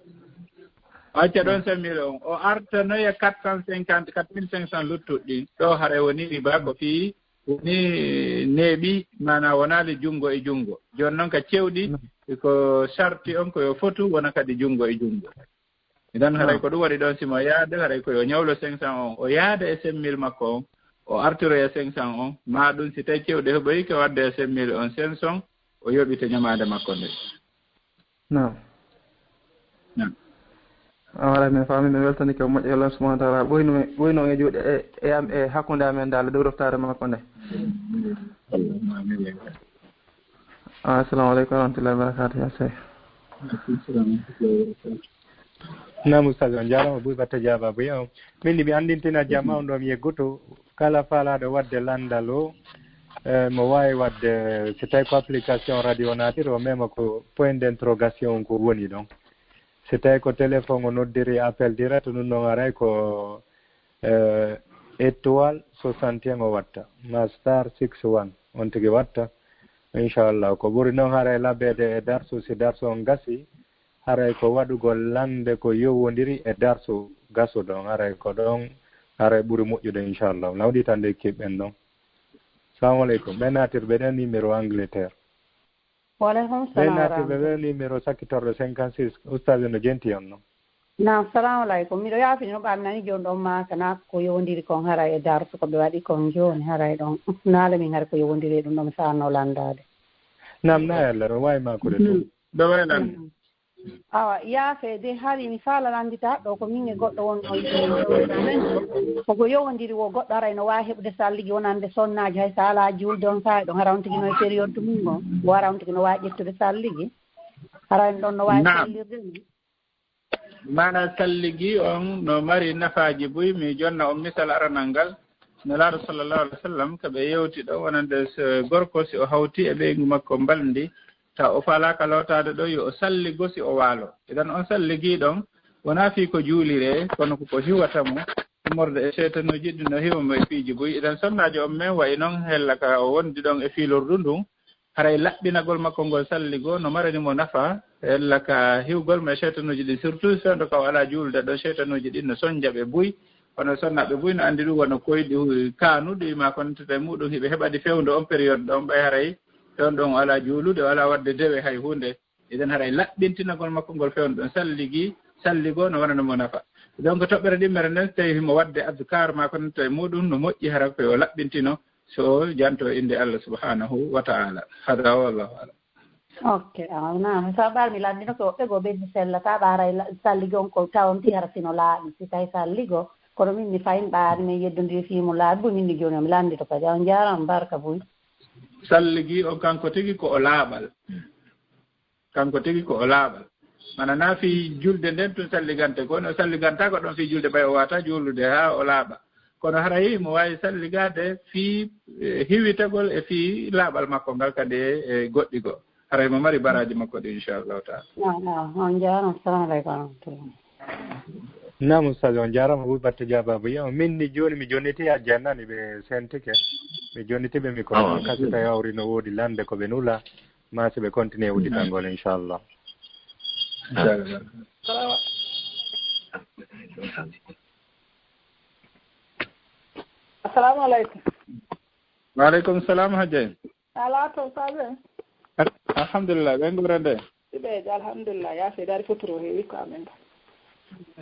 O acca ɗon cinq mille on, o artanoya quatre cent cinquante, quatre mille cinq cent luttuɗi ɗin. Ɗo haray woni riba ko fii woni neeɓi, maanaa wonaali junngo e junngo. Jooni noon ka cewɗi, ko sarti on ko yo fotu wona kadi junngo e junngo. Idan haray ko ɗum waɗi ɗon, si mo yaade, haray ko yo ñawlo cinq cent on, o yaada e cinq mille makko on, o artiroya cinq cent on, maa ɗum si tawi cewɗi heɓoyike wadde e cinq mille on, cinq cent, o yoɓita ñamaande makko nde. Naam. Naam. A waɗa men faami, mi weltanike moƴƴo Allah subhanahu wa taala. Ɓoyno, ɓoyno e juuɗe e, e am e hakkunde amen dal dow ɗoftaare makko nde. Allahumma amin. Assalamu aleykum wa rahmatullahi wa barakatuh, ya Cheikh. Naam, Oustaz, on jaaraama, Buy Batta Jaaba, Buy on. Min ndi mi anndintina jama on ɗo mi yegguto, kala faalaaɗo waɗde lanndal o, eh, mo waawi waɗde, so tawi ko application radio naatiri, o mema ko point d'interrogation ko woni ɗon. So tawi ko téléphone o noddiri appel direct, ɗum ɗon aray ko, eh, étoile soixante et un o watta, ma star six one, on tigi watta. Inchallah, ko ɓuri noon haray labbeede e darsu, si darsu on gasi, haray ko waɗugol lannde ko yowondiri e darsu gasuɗo on, haray ko ɗon, haray ɓuri moƴƴude, inchallah. Nawɗitande équipe ɓen ɗon. Salamu aleykum. Ɓe naatirɓe ɗen numéro Angleterre. Wa aleykum salam. Ɓe naatirɓe ɓe numéro sakkitorɗo cinquante-six. Ustaz no jenti on non. Naam, salamu aleykum. Miɗo yaafini no ɓamnani jooni ɗon maaka na ko yowondiri kon hara e darsu ko ɓe waɗi kon jooni hara e ɗon. Naale min hara ko yowondiri e ɗum ɗon mi saanno lanndaade. Naam, na e Allah, ɗo waawi maakude ɗum. Ɗo waɗa nan. Awa, yaafe de hari mi faala lanndita ɗo ko min e goɗɗo won o yiɗi koko yowondiri wo goɗɗo haray no waawi heɓude salligi wonande sonnaaji hay so alaa juulde on saa'i ɗon hara on tigi no e période mum on o hara on tigi no waawi ƴettude salligi hara en ɗon no waawi Naam. Sallirde ni. Maana salligi on no mari nafaaji buy mi jonna on misal aranal ngal. Nelaaɗo sallallahu alaihi wasallam ka ɓe yewti ɗo wonande so gorko si o hawti e ɓeyngu makko mbalndi, taw o faalaaka lootaade ɗo, yo o salligo si o waalo. Idan on salligii ɗon, wonaa fii ko juuliree, kono ko ko hiwata mo, immorde e seytanuuji ɗin no hiwa mo e piiji buy. Idan sonnaajo on men wayi non hella ka o wondi ɗon e fiilordu ndun, haray laɓɓinagol makko ngol salligoo no marani mo nafa, hella ka hiwgol mo e seytanuuji ɗin, surtout fewndo ka o alaa juulde ɗon, seytanuuji ɗin no sonja ɓe buy, kono sonnaaɓe buy no anndi ɗum wona koyɗi kaanuɗi, ma kono tata e muɗum hiɓe heɓa ɗi fewndo on période ɗon, ɓay haray fewndo on o alaa juulude, o alaa waɗde dewe hay huunde. Idan haray laɓɓintinagol makko ngol fewndo ɗon salligi, salligoo no wonana mo nafa. Donc toɓɓere ɗimmere nden, so tawi himo waɗde adkar ma kono tata e muɗum no moƴƴi hara ko yo laɓɓintino, so o janto innde Allah subhanahu wa ta'ala. Hada wallahu a'lam. Ok, awa, naam. So a ɓaar mi lanndino ko woɓɓe goo ɓe mi sellata ɓaaray la-, salligo on ko tawon ti hara sino laaɓi. Si tawi salligo, kono min mi fayin ɓaari men yeddondiri fii mo laaɓi, min mi jooni mi lanndito kadi. On njaaraama barka buy. Salligi on kanko tigi ko o laaɓal. Kanko tigi ko o laaɓal. Mana na fii julde nden tun salligante, kono o salligantaako ɗon fii julde ɓay o waata juulude haa o laaɓa. Kono haray mo waawi salligaade fii, eh, hiwitagol e fii laaɓal makko ngal kadi e, e goɗɗi goo. Haray mo mari baraaji makko ɗi, inchallahu ta'ala. Naam, naam. On njaaraama. Assalamu aleykum wa rahmatullah. Naam, Ustaz, on njaaraama. Buy Batta Jaaba, Buy on. Min ni jooni mi jonniti a jennani ɓe sentike. Mi jonniti ɓe mi ko kasi tawi hawri no woodi lande ko ɓe nula. Ma si ɓe continue udditangol, inchallah. Inchallah. Assalamu aleykum. Wa aleykum salam, Hajjay. Alaa to sabe. Al-, alhamdulillah, ɓe ngora nde? Siɓeejo, alhamdulillah, yaa sey dari fotoro heewi ko amen ka.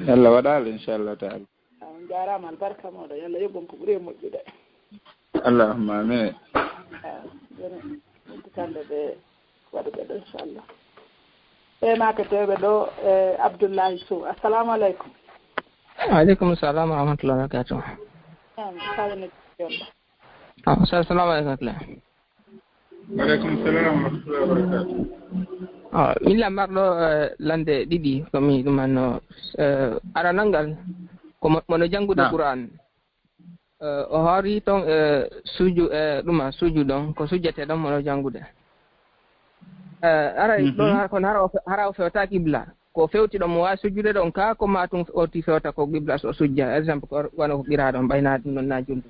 Yalla waɗaali, inchallah ta'ala. On njaaraama, albarka mooɗon, yalla yoɓon ko ɓuri e moƴƴude. Allahumma amin. Ah, joni, udditande ɓe waɗuɓe ɗo, inchallah. Ɓe maaketeeɓe ɗo, eh, Abdullahi Sow. Assalamu aleykum. Wa aleykum salam wa rahmatullahi wa barakatuh. Naam, sawni jonɗo. Ah, sa-, assalamu aleykum wa rahmatullah. Wa aleykum salam wa rahmatullahi wa barakatuh. Ah, min lammarɗo, eh, lande ɗiɗi, ko mi ɗumanno, eh, aranal ngal, ko mo-, mono janngude Naam. Qur'an. Eh, o haari toon, eh, suju-, eh, ɗuma suju ɗon, ko sujjete ɗon mono janngude. Eh, aray Mhm. Ɗon har-, kono hara o fe-, hara o fewta qibla. Ko fewti ɗon mo waawi sujjude ɗon ka, ko ma tun o ti fewta ko qibla so sujja. Exemple, ko wano ko qira ɗon, ɓay na ɗum ɗon na julde.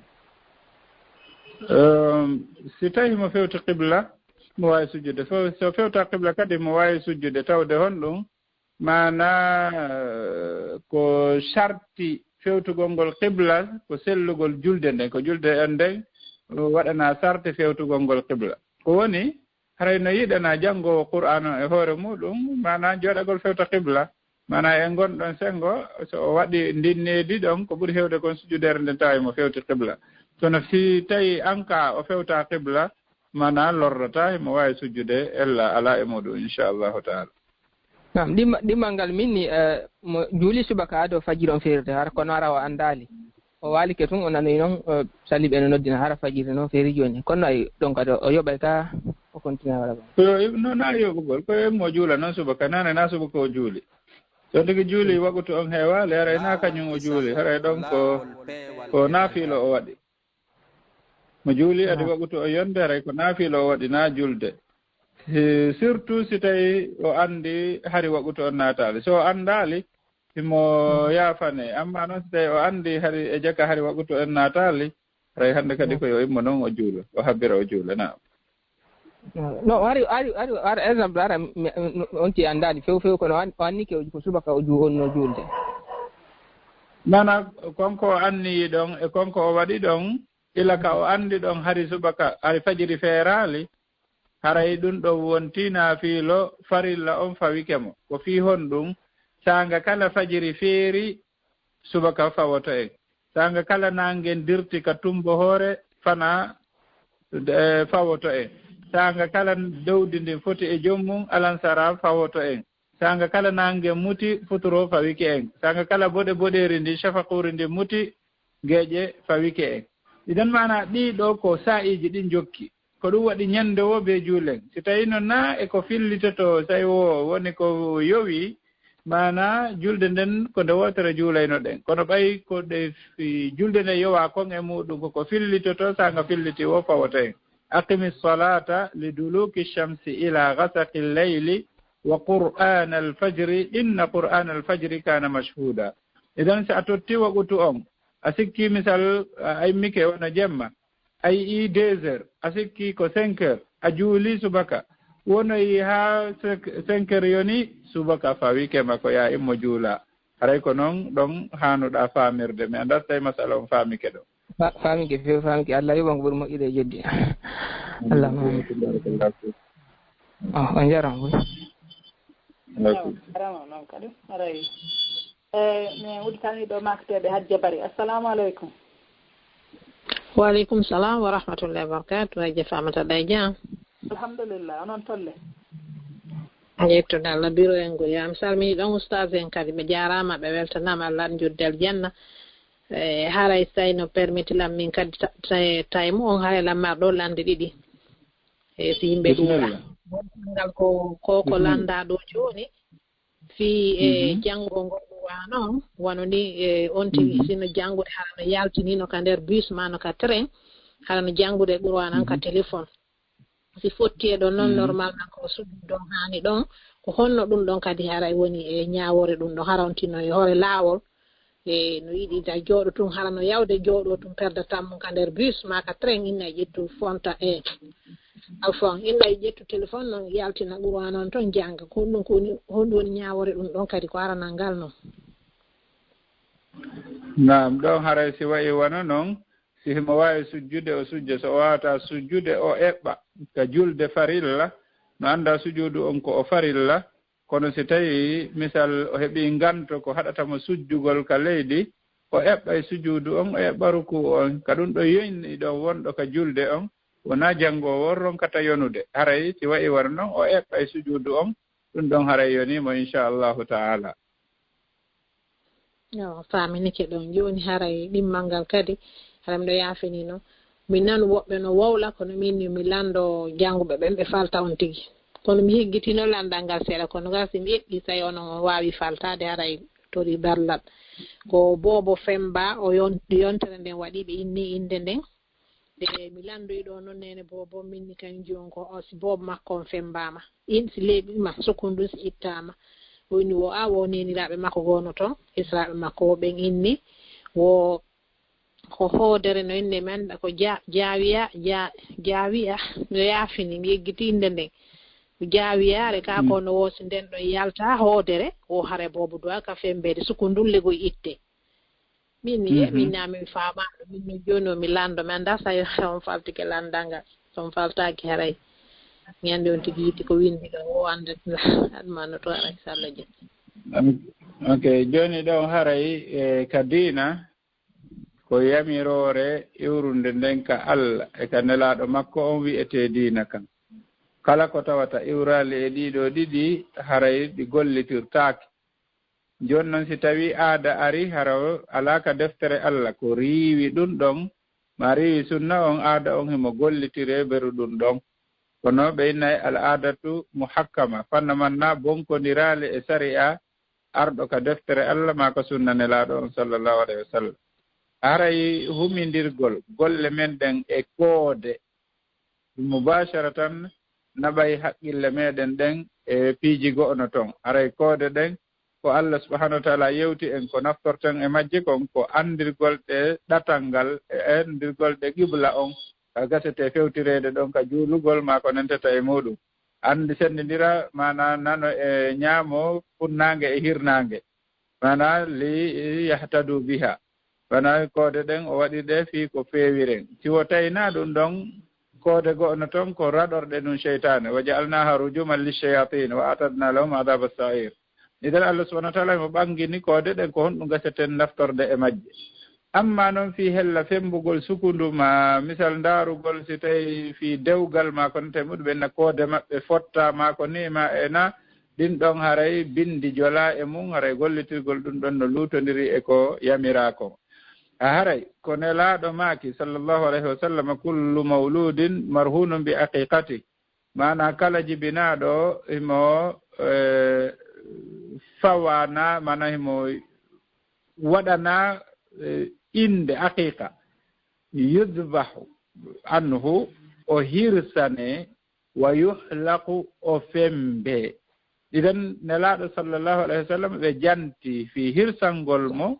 Ehm, si tawi mo fewti qibla, mo waawi sujjude. So, so fewta qibla kadi, mo waawi sujjude, tawde honɗum? Maana, eh, ko sharti fewtugol ngol qibla, ko sellugol julde nden. Ko julde en nden, waɗana sharti fewtugol ngol qibla. Ko woni, haray no yiɗana janngoowo Qur'aana on e hoore muuɗum, maana jooɗagol fewta qibla, maana e ngonɗon senngo, so o waɗi ndin needi ɗon, ko ɓuri heewde kon sujudere nden tawa mo fewti qibla. Kono si tawi an ka o fewta qibla, mana lorrata, himo waawi sujjude ella alaa e muɗum, inchallahu taala. Naam, ɗimma-, ɗimmal ngal min ni, eh, mo juuli subaka ado fajiri on ferirde, hara kono hara o anndaali. O waalike tun, o nanoyi non, eh, saliɓe no noddina hara fajiri non feeri jooni. Kono ay ɗon kadi o yoɓay ka o kontina wala ba. Ko yo, no na yoɓugol, ko en mo juula non subaka, nane na subaka o juuli. So tigi juuli wakutu on heewaali, haray na kañum o juuli, haray ɗon ko, ko naafiilo o waɗi. Mo juuli adi wakutu o yonde, haray ko naafiilo o waɗi, na julde. Si, surtout si tawi o anndi hari wakutu on naataali. So o anndaali, himo yaafane. Amma noon si tawi o anndi hari e jaka hari wakutu on naataali, haray hannde kadi ko yo immo noon o juula, o habbira o juula, naam. No, hari, hari, hari, hari, exemple, hara, mi, mi, on ti anndaali few, few, kono an-, o anni ke o, ko subaka o ju-, on no juulde. Mana, konko o anniyi ɗon, e konko o waɗi ɗon, ila ka o anndi ɗon hari subaka, hari fajiri feeraali, haray ɗum ɗon wonti naafiilo farilla on fawike mo. Ko fii honɗum? Saanga kala fajiri feeri, subaka fawoto en. Saanga kala naange dirti ka tumbo hoore, fana, eh, fawoto en. Saanga kala dowdi ndin foti e joom mum, alansara fawoto en. Saanga kala naange muti, futuro fawike en. Saanga kala boɗe boɗeeri ndin, shafaquri ndin muti, geeƴe fawike en. Idan maana ɗii ɗoo ko saa'iiji ɗin jokki. Ko ɗum waɗi ñande woo bee juulen. Si tawii no naa e ko fillitoto, so tawi woo woni ko yowi, maana julde nden ko nde wootere juulaynoɗen. Kono ɓay ko ɗe fi-, julde nde yowaa kon e muɗum, ko ko fillitoto, saanga filliti woo fawoto en. Aqimi salata li duluki shamsi ila ghasaqi llayli wa qur'ana alfajri, inna qur'ana alfajri kana mashhuda. Idan si a totti wakutu on, a sikki misal, a immike wona jemma, a yi'i deux heures, a sikki ko cinq heures, a juuli subaka, wonoyi haa cinq, cinq heures yoni, subaka fawike ma ko yaa immo juula. Haray ko non ɗon haanuɗaa faamirde. Mi anndaa so tawi masala on faamike ɗo. Fa-, faamike few, faamike. Allah yoɓan ko ɓuri moƴƴude e jeddi. Allah ma. Barakallahu fiik. Oh, on njaram. Aleykum. Jarama non kadi. Haray. Eh, mi udditani ɗo makteɓe Hajja Bari. Assalamu aleykum. Wa aleykum salam wa rahmatullahi wa barakatuh. Hajja Famata Ɗay Jam. Alhamdulillah, onon tolle? Yettude Allah, biro en ngol. Ya, mi salmini ɗon ustaz en kadi. Ɓe jaaraama, ɓe weltanaama, Allah waɗi njoddi aljanna. Eh, haray so tawi no permettre lan min kadi ta-, ta-, time on, haray lan mar ɗo lande ɗiɗi. Eh, si yimɓe ɗuuɗa. Bismillah. Wongal ko, ko, ko landa ɗo jooni. Fii e janngugol ngol Qur'aana on, wano ni, e, on tigi, sino janngude hara no yaltinino ka nder bus maa no ka train, hara no janngude Qur'aana on ka téléphone. Si fotti e ɗon non, normalement ko sujudu ɗon haani ɗon, ko honno ɗum ɗon kadi haray woni e ñaawoore ɗum ɗon, hara on tino e hoore laawol, e no yiɗi da jooɗo tun, hara no yawde jooɗo tun, perda tammu ka nder bus maa ka train, inna e ƴettu fonta e alfon, inna e ƴettu téléphone non yaltina Qur'aana on ton jannga. Ko honɗum ko woni, honɗum woni ñaawoore ɗum ɗon kadi ko aranal ngal non? Naam, ɗon haray si wa'i wano non, si himo waawi sujjude, o sujja. So o waawataa sujjude, o eɓɓa ka julde farilla, no annda sujuudu on ko o farilla, kono si tawi, misal, o heɓi nganto ko haɗata mo sujjugol ka leydi, o eɓɓay sujuudu on, o eɓɓa rukuu on. Ka ɗum ɗo yoni ɗon wonɗo ka julde on, wonaa janngoowo on ronkata yonude. Haray si wa'i wano non, o eɓɓay sujuudu on, ɗum ɗon haray yonii mo, inchallahu ta'ala. Yo, faaminike ɗon. Jooni haray ɗimmal ngal kadi, haray miɗo yaafini non. Mi nanu woɓɓe no wowla, kono min ni mi lanndo jannguɓe ɓen, ɓe falta on tigi. Kono mi heggitino lanndal ngal seeɗa, kono ngal si mi eɓɓi, tawi onon on waawi faltaade, haray tori ballal. Ko Boobo Femba, o yon-, yontere nden waɗi, ɓe inni innde nden. E mi lanndoyi ɗo non, neene Boobo, min ni kañum jooni ko o, si Boobo makko on femmbaama. In si leeɓi ma, sukkundu si ittaama. O inni wo a, wo neeniraaɓe makko goono ton, esiraaɓe makko wo ɓen inni, wo ko hoodere no innde men, ko ja-, jaawiya, ja-, jaawiya, mi yaafini, mi yeggiti innde nden. Ko jaawiyaare ka, ko no woosi nden ɗon yalta hoodere, wo hare Boobo duwa ka femmbeede, sukkundu legoy itte. Min mi ye-, min na min faamaano, min no jooni o mi lanndo, mi anndaa so on faltike lanndal ngal. So on faltaaki haray. Mi anndi on tigi yiɗi ko winndi ɗo, o annda admano to haray, so Allah jaɓi. Ok, jooni ɗo haray, e, ka diina, ko yamiroore iwrunde nden ka Allah e ka Nelaaɗo makko on wi'etee diina kan. Kala ko tawata iwraali e ɗii ɗoo ɗiɗi, haray ɗi gollitirtaake. Jooni non, si tawii aada arii, hara alaa ka deftere Allah, ko riiwi ɗun ɗon, maa riiwi sunna on, aada on himo gollitiree beru ɗun ɗon. Kono ɓe innay al aadatu muhakkama, fanna man na bonkondiraali e sari'a arɗo ka deftere Allah maa ka sunna Nelaaɗo on, sallallahu alayhi wa sallam. Haray humindirgol golle men ɗen e koode, mubasharatan naɓay haqqille meɗen ɗen e piiji go'ono ton. Haray koode ɗen ko Allah subhanahu wa ta'ala yewti en ko naftorten e majje kon, ko andirgol ɗe ɗatal ngal e andirgol ɗe qibla on, ka gasete fewtireede ɗon ka juulugol maa ko nentata e muɗum. Anndi, senndindira, maanaa nano e ñaamo, funnaange e hirnaange. Maanaa li yahtadu biha. Maanaa koode ɗen o waɗi ɗe fii ko feewiren. Si wo tawi na ɗum ɗon, koode go'ono ton ko raɗorɗe ɗum seytaane. Wa ja'alnaha rujuman lishayatin wa a'tadna lahum adhaba sa'ir. Idan Allah subhanahu wa ta'ala mo ɓangini koode ɗen ko honɗum gaseten naftorde e majje. Amma non fii hella fembugol sukundu maa misal ndaarugol si tawi fii dewgal maa ko nete muɗum ɓen na koode maɓɓe fotta maa ko ni ma e na, ɗin ɗon haray bindi jola e mum, haray gollitirgol ɗum ɗon no luutondiri e ko yamiraa kon. A haray ko Nelaaɗo maaki, sallallahu alayhi wa sallam, kullu mawludin marhunun bi aqiqati. Maanaa kala jibinaaɗo himo, eh, fawaana, maanaa himo waɗana, eh, innde aqiqa. Yudbahu anhu, o hirsane, wa yuhlaqu, o fembe. Idan Nelaaɗo sallallahu alayhi wa sallam ɓe janti fii hirsangol mo,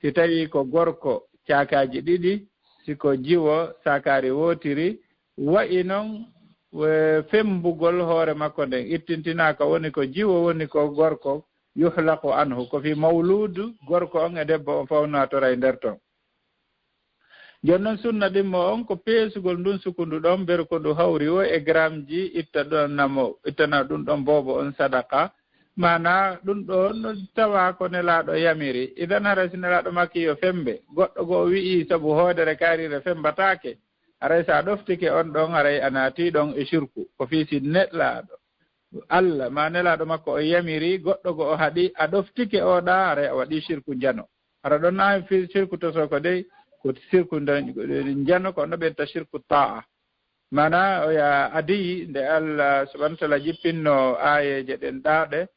si tawii ko gorko caakaaji ɗiɗi, si ko jiwo saakaari wootiri, wa'i non, eh, fembugol hoore makko nden, ittintinaa ka woni ko jiwo woni ko gorko, yuhlaqu anhu, ko fii mawluudu gorko on e debbo on fow naatoray nder ton. Jooni non sunna ɗimmo on ko peesugol ndun sukundu ɗon, beru ko ndu hawri wo e gramji, itta ɗon namo, ittana ɗum ɗon boobo on sadaqa. Maanaa ɗum ɗon tawa ko Nelaaɗo yamiri. Idan hara si Nelaaɗo maaki yo fembe, goɗɗo goo wi'i sabu hoodere kaariire fembataake, haray si a ɗoftike on ɗon, haray a naati ɗon e shirku. Ko fii si Nelaaɗo Allah maa Nelaaɗo makko o yamiri, goɗɗo goo o haɗi, a ɗoftike o ɗa, haray a waɗi shirku njano. Hara ɗon na fi-, shirku tosoko dey, ko shirku ndo-, njano ko no ɓe ta shirku ta'a. Maanaa o ya adiyi nde Allah subhanahu wa ta'ala jippinno aayeeje ɗen ɗaɗe,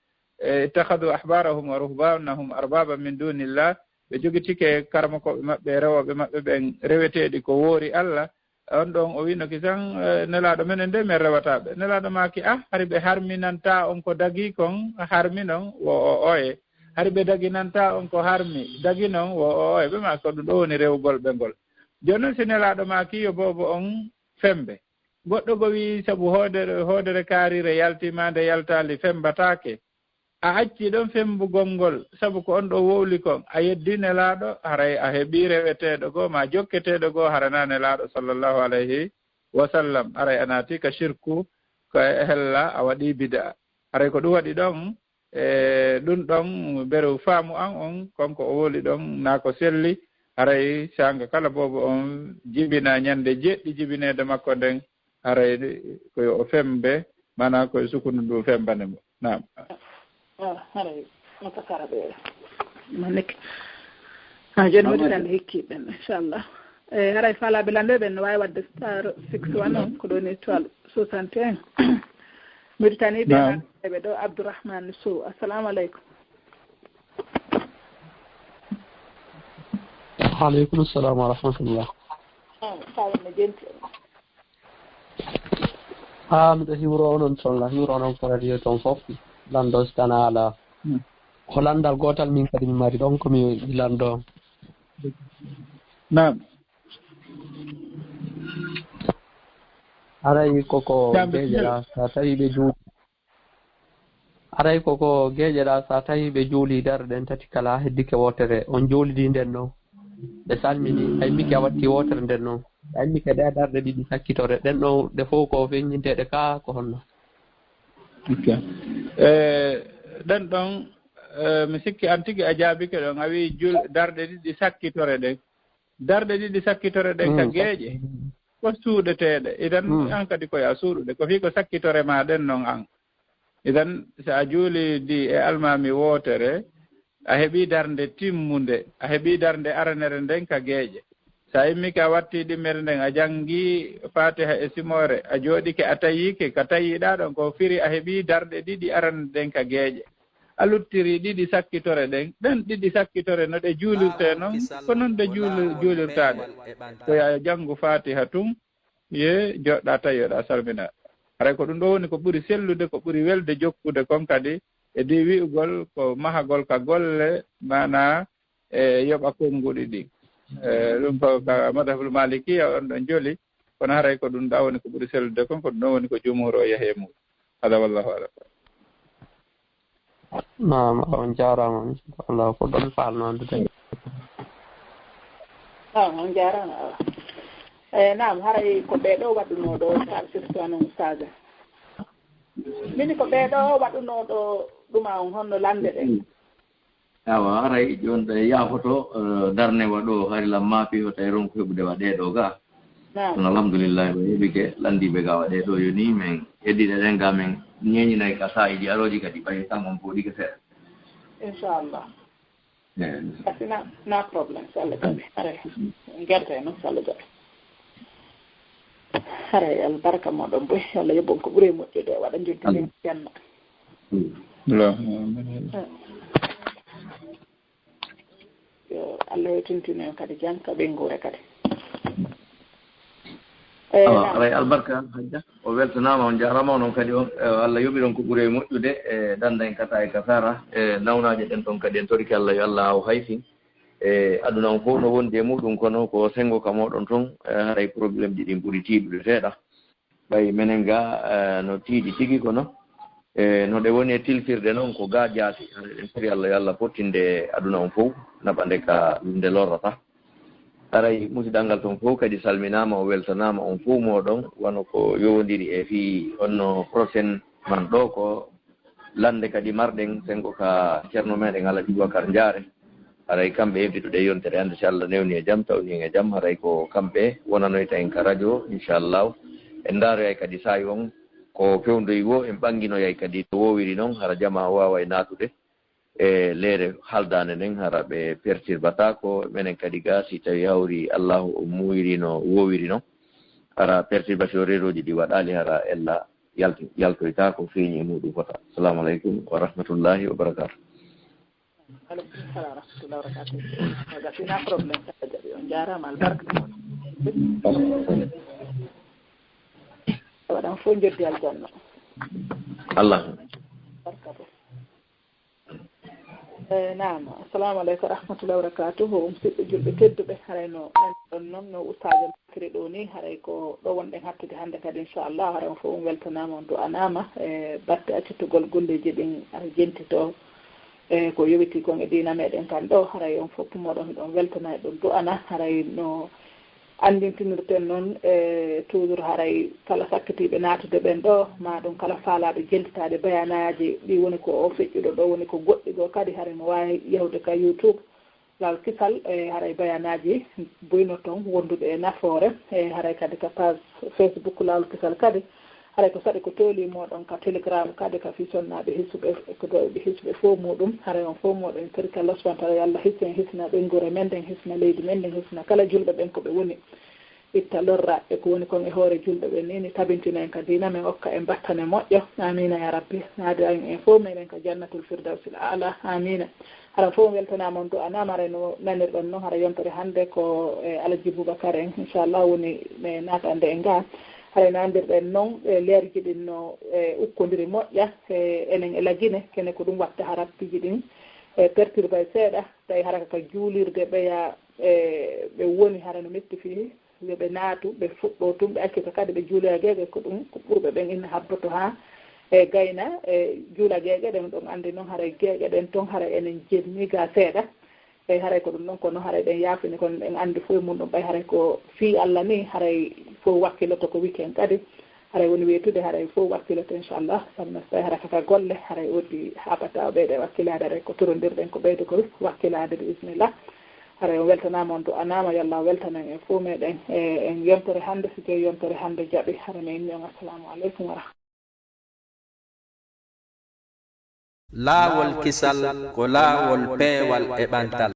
e, "Ittakhadhu ahbarahum wa ruhbanahum arbaba min dunillah." Ɓe jogitike karamokooɓe maɓɓe, rewooɓe maɓɓe ɓen reweteeɗi ko woori Allah. On ɗon o wi'no kisan, eh, Nelaaɗo menen de men rewataa ɓe. Nelaaɗo maaki, ah, hari ɓe harminantaa on ko dagii kon, harmi non, wo o oye. Hari ɓe daginantaa on ko harmi, dagi non, wo o oye. Ɓe maaki ko ɗum ɗo woni rewugol ɓe ngol. Jooni non si Nelaaɗo maaki yo boobo on fembe. Goɗɗo goo wi'i sabu hoodere, hoodere kaariire yaltii maa nde yaltaali fembataake. A acci ɗon fembugol ngol, sabu ko on ɗo wowli kon, a yeddi Nelaaɗo, haray a heɓi reweteeɗo goo, maa jokketeeɗo goo, hara na Nelaaɗo sallallahu alayhi wa sallam, haray a naati ka shirku, ka hella a waɗi bid'a. Haray ko ɗum waɗi ɗon, e ɗum ɗon beru faamu an on, kon ko o wowli ɗon na ko selli, haray saanga kala boobo on jibina ñande jeɗɗi jibineede makko nden, haray ko yo o fembe, maanaa ko yo sukundu ndu fembane mo. Naam. Ah, haray, no ka kara ɓe. Manik. Ah, jooni Manik. Mauritanie hikki ɓen, inchallah. Eh, haray faalaaɓe lanndooɓe ɓen no waawi waɗde star six one on, ko ɗo ni étoile soixante et un. Mauritanie ɓe Naam. Ɓe ɗo Abdourahmane Sow. Assalamu aleykum. Wa aleykum salam wa rahmatullah. Ah, kawon no jenti. Haa miɗo hiwro onon ton la, hiwro onon ko radio ton fof. Lanndo si tana ala. Hmm. Ko lanndal gootal min kadi mi mari ɗon ko mi, mi lanndo. Naam. Haray koko Naam, geeƴe bismillah. Ɗa, so tawi ɓe juuli. Haray koko geeƴe ɗa, so tawi ɓe juuli darɗe ɗen tati kala, heddike wootere, on juulidi nden non. Ɓe salmini, a immike a watti wootere nden non. A immike ɗe darɗe ɗiɗi sakkitore, ɗen ɗon ɗe fof ko feññinteeɗe ka, ko honno? Ok. Eh, ɗen ɗon, eh, mi sikki an tigi a jaabike ɗon, a wi'i jul-, darɗe ɗiɗi sakkitore ɗen. Darɗe ɗiɗi sakkitore ɗen ka geeƴe ko suuɗeteeɗe. Idan an kadi ko ya suuɗude, ko fii ko sakkitore ma ɗen non an. Idan so a juulidi e almaami wootere, a heɓii darnde timmunde, a heɓii darnde aranere nden ka geeƴe. So a immike a wattii ɗimmere nden, a janngii Faatiha e simoore, a jooɗike a tayiike ka tayiiɗaa ɗon, ko firi a heɓii darɗe ɗiɗi arande ɗen ka geeƴe. A luttirii ɗiɗi sakkitore ɗen, ɗen ɗiɗi sakkitore no ɗe juulirtee non, ko non ɗe juuli- juulirtaa ɗe. Ko yo a janngu Faatiha tun, ye joɗɗa tawi yoɗa salmina. Haray ko ɗum ɗo woni ko ɓuri sellude, ko ɓuri welde jokkude kon kadi, e di wi'ugol ko mahagol ka golle, mana e yoɓa konnguɗi ɗi. E ɗum ko ka madhabul malikiya on ɗon joli, kono haray ko ɗum ɗa woni ko ɓuri sellude kon, ko ɗum ɗon woni ko jumhur o yahi e muɗum. Hada wallahu alam. Naam, on jaaraama, machallah, ko ɗon faalno anndude. Naam, on jaaraama, awa. E naam, haray ko ɓee ɗo waɗunoo ɗo, sal sirtuano saga. Mini ko ɓee ɗo waɗunoo ɗo ɗuma on honno lande ɗen. Awa, haray jooni ɗe yaafoto, eh, darnewa ɗo, hari lam maapi o tawi ronko heɓude wa ɗee ɗo ga. Kono alhamdulillahi, ɓe heɓike lanndiiɓe ga wa ɗee ɗo yoni, men heddiɗe ɗen ga, men ñeñinay ka saa'iiji arooji kadi, ɓay tan on pooɗike seeɗa. Inchallah. Asina, na problème, so Allah jaɓi. Haray, gerte noon, so Allah jaɓi. Haray, albarka moɗon boy, Allah yoɓon ko ɓuri moƴƴude, waɗa joddi janna. Yo Allah yo tintino en kadi jam ka ɓeynguure kadi. Awa, aray albarka, hajja. O weltanaama, on jaaraama, onon kadi on, eh, Allah yoɓi ɗon ko ɓuri e moƴƴude, e dannda en kata e kasara, e nawnaaje ɗen ɗon kadi en torike Allah yo Allah aw haysin. E aduna on fof no wondi e muɗum, kono ko senngo ka moɗon ton, e haray problème ji ɗin ɓuri tiiɗude seeɗa. Ɓay menen ga, eh, no tiiɗi tigi kono, e no ɗe woni e tilfirde non ko ga jaati. Haray ɗen foti Allah yo Allah fottinde aduna on fof, naɓa nde ka nde lorrata. Haray musidal ngal ton fof kadi salminaama, o weltanaama on fof mooɗon, wano ko yowondiri e fii honno prochaine man ɗo ko lande kadi marɗen senngo ka ceerno meɗen Alhaji Bubakar Jaare. Haray kamɓe e mbiɗuɗe yontere hannde, si Allah newni e jam, tawni en e jam, haray ko kamɓe wonanoyta en ka radio, inchallahu. En ndaaroyay kadi saa'i on ko fewndoyi woo, en ɓannginoyay kadi no woowiri non, hara jamaa o waaway naatude e leere haldaande nden, hara ɓe perturbataako. Menen kadi ga, si tawi hawri Allahu o muuyiri no woowiri non, hara perturbation réseauji ɗi waɗaali, hara ella yalto- yaltoytaako feeñi e muɗum fota. Assalamu aleykum wa rahmatullahi wa barakatuh. Aleykum salam wa rahmatullahi wa barakatuh. Waga sina problème, kala jaɓi, on jaaraama, albarka. Waɗan fof joddi aljanna. Allah. Barka bo. E naam, assalamu aleykum wa rahmatullahi wa barakatuh. Musidɓe julɓe tedduɓe, haray no ɗon noon no ustaajo makiri ɗo ni, haray ko ɗo wonɗen hattude hannde kadi, inchallah. Haray on fof on weltanaama, on du'anaama e batte accitugol golleeji ɗin, aɗa jentitoo e ko yowiti kon e diina meɗen kan ɗo. Haray on fof moɗon hiɗon weltana, hiɗon du'ana. Haray no anndintinirten noon e toujours haray kala sakkitiiɓe naatude ɓen ɗo, ma ɗum kala faalaaɓe jentitaade bayanaaji ɗi woni ko o feƴƴuɗo ɗo woni ko goɗɗi goo kadi, haray mo waawi yahude ka YouTube Laawol Kisal, e haray bayanaaji buyno toon wonduɓe e nafoore, e haray kadi ka page Facebook Laawol Kisal kadi, haray ko saɗi ko tooli mooɗon ka Telegram kadi ka fii sonnaaɓe hisuɓe, ko doyɓe hisuɓe fof muɗum, haray on fof mooɗon en torike Allah subhanahu wa taala, yo Allah hisnu en, hisna ɓeynguure men nden, hisna leydi men nden, hisna kala julɓe ɓen ko ɓe woni, itta lorra e ko woni kon e hoore julɓe ɓen ni, ni tabintina en ka diina men, okka en battane moƴƴo. Amiina ya rabbi. Naada en en fof meɗen ka jannatul firdawsil aala. Amiina. Hara fof on weltanaama, on du'anaama, haray no nanirɗon noon, hara yontere hannde ko e Alaji Bubakar en, inchallah, woni e naatande en ga. Haray no anndirɗen noon, e leerji ɗin no e ukkodiri moƴƴa, e enen e Lagine, kene ko ɗum watta hara piiji ɗin e perturbay seeɗa, tawi hara ka juulirde ɓeya e ɓe woni hara no metti fii yo ɓe naatu, ɓe fuɗɗoo tun, ɓe accita kadi ɓe juuloya geeƴe, ko ɗum ko ɓurɓe ɓen inna habboto haa e gayna e juula geeƴe ɗen. Ɗon anndi noon haray geeƴe ɗen ton haray enen jenni ga seeɗa. Ey haray ko ɗum ɗon kono haray ɗen yaafini kono ɗen anndi fof e mum ɗum ɓay haray ko fii Allah ni haray fof wakkiloto ko wiken kadi. Haray woni weetude haray fof wakkiloto inchallah, sabu no so tawi haray kaka golle haray oddi haɓata o ɓeyde wakkilaade haray ko torondirɗen ko ɓeyde ko wakkilaade bi ismillah. Hara en weltanaama, on du'anaama, yo Allah weltanan en fof meɗen e, e yontere hannde. Si jeyi yontere hannde jaɓi, hara mi inni on assalamu aleykum wa rahmatullahi. Laawol kisal ko laawol peewal e ɓantal.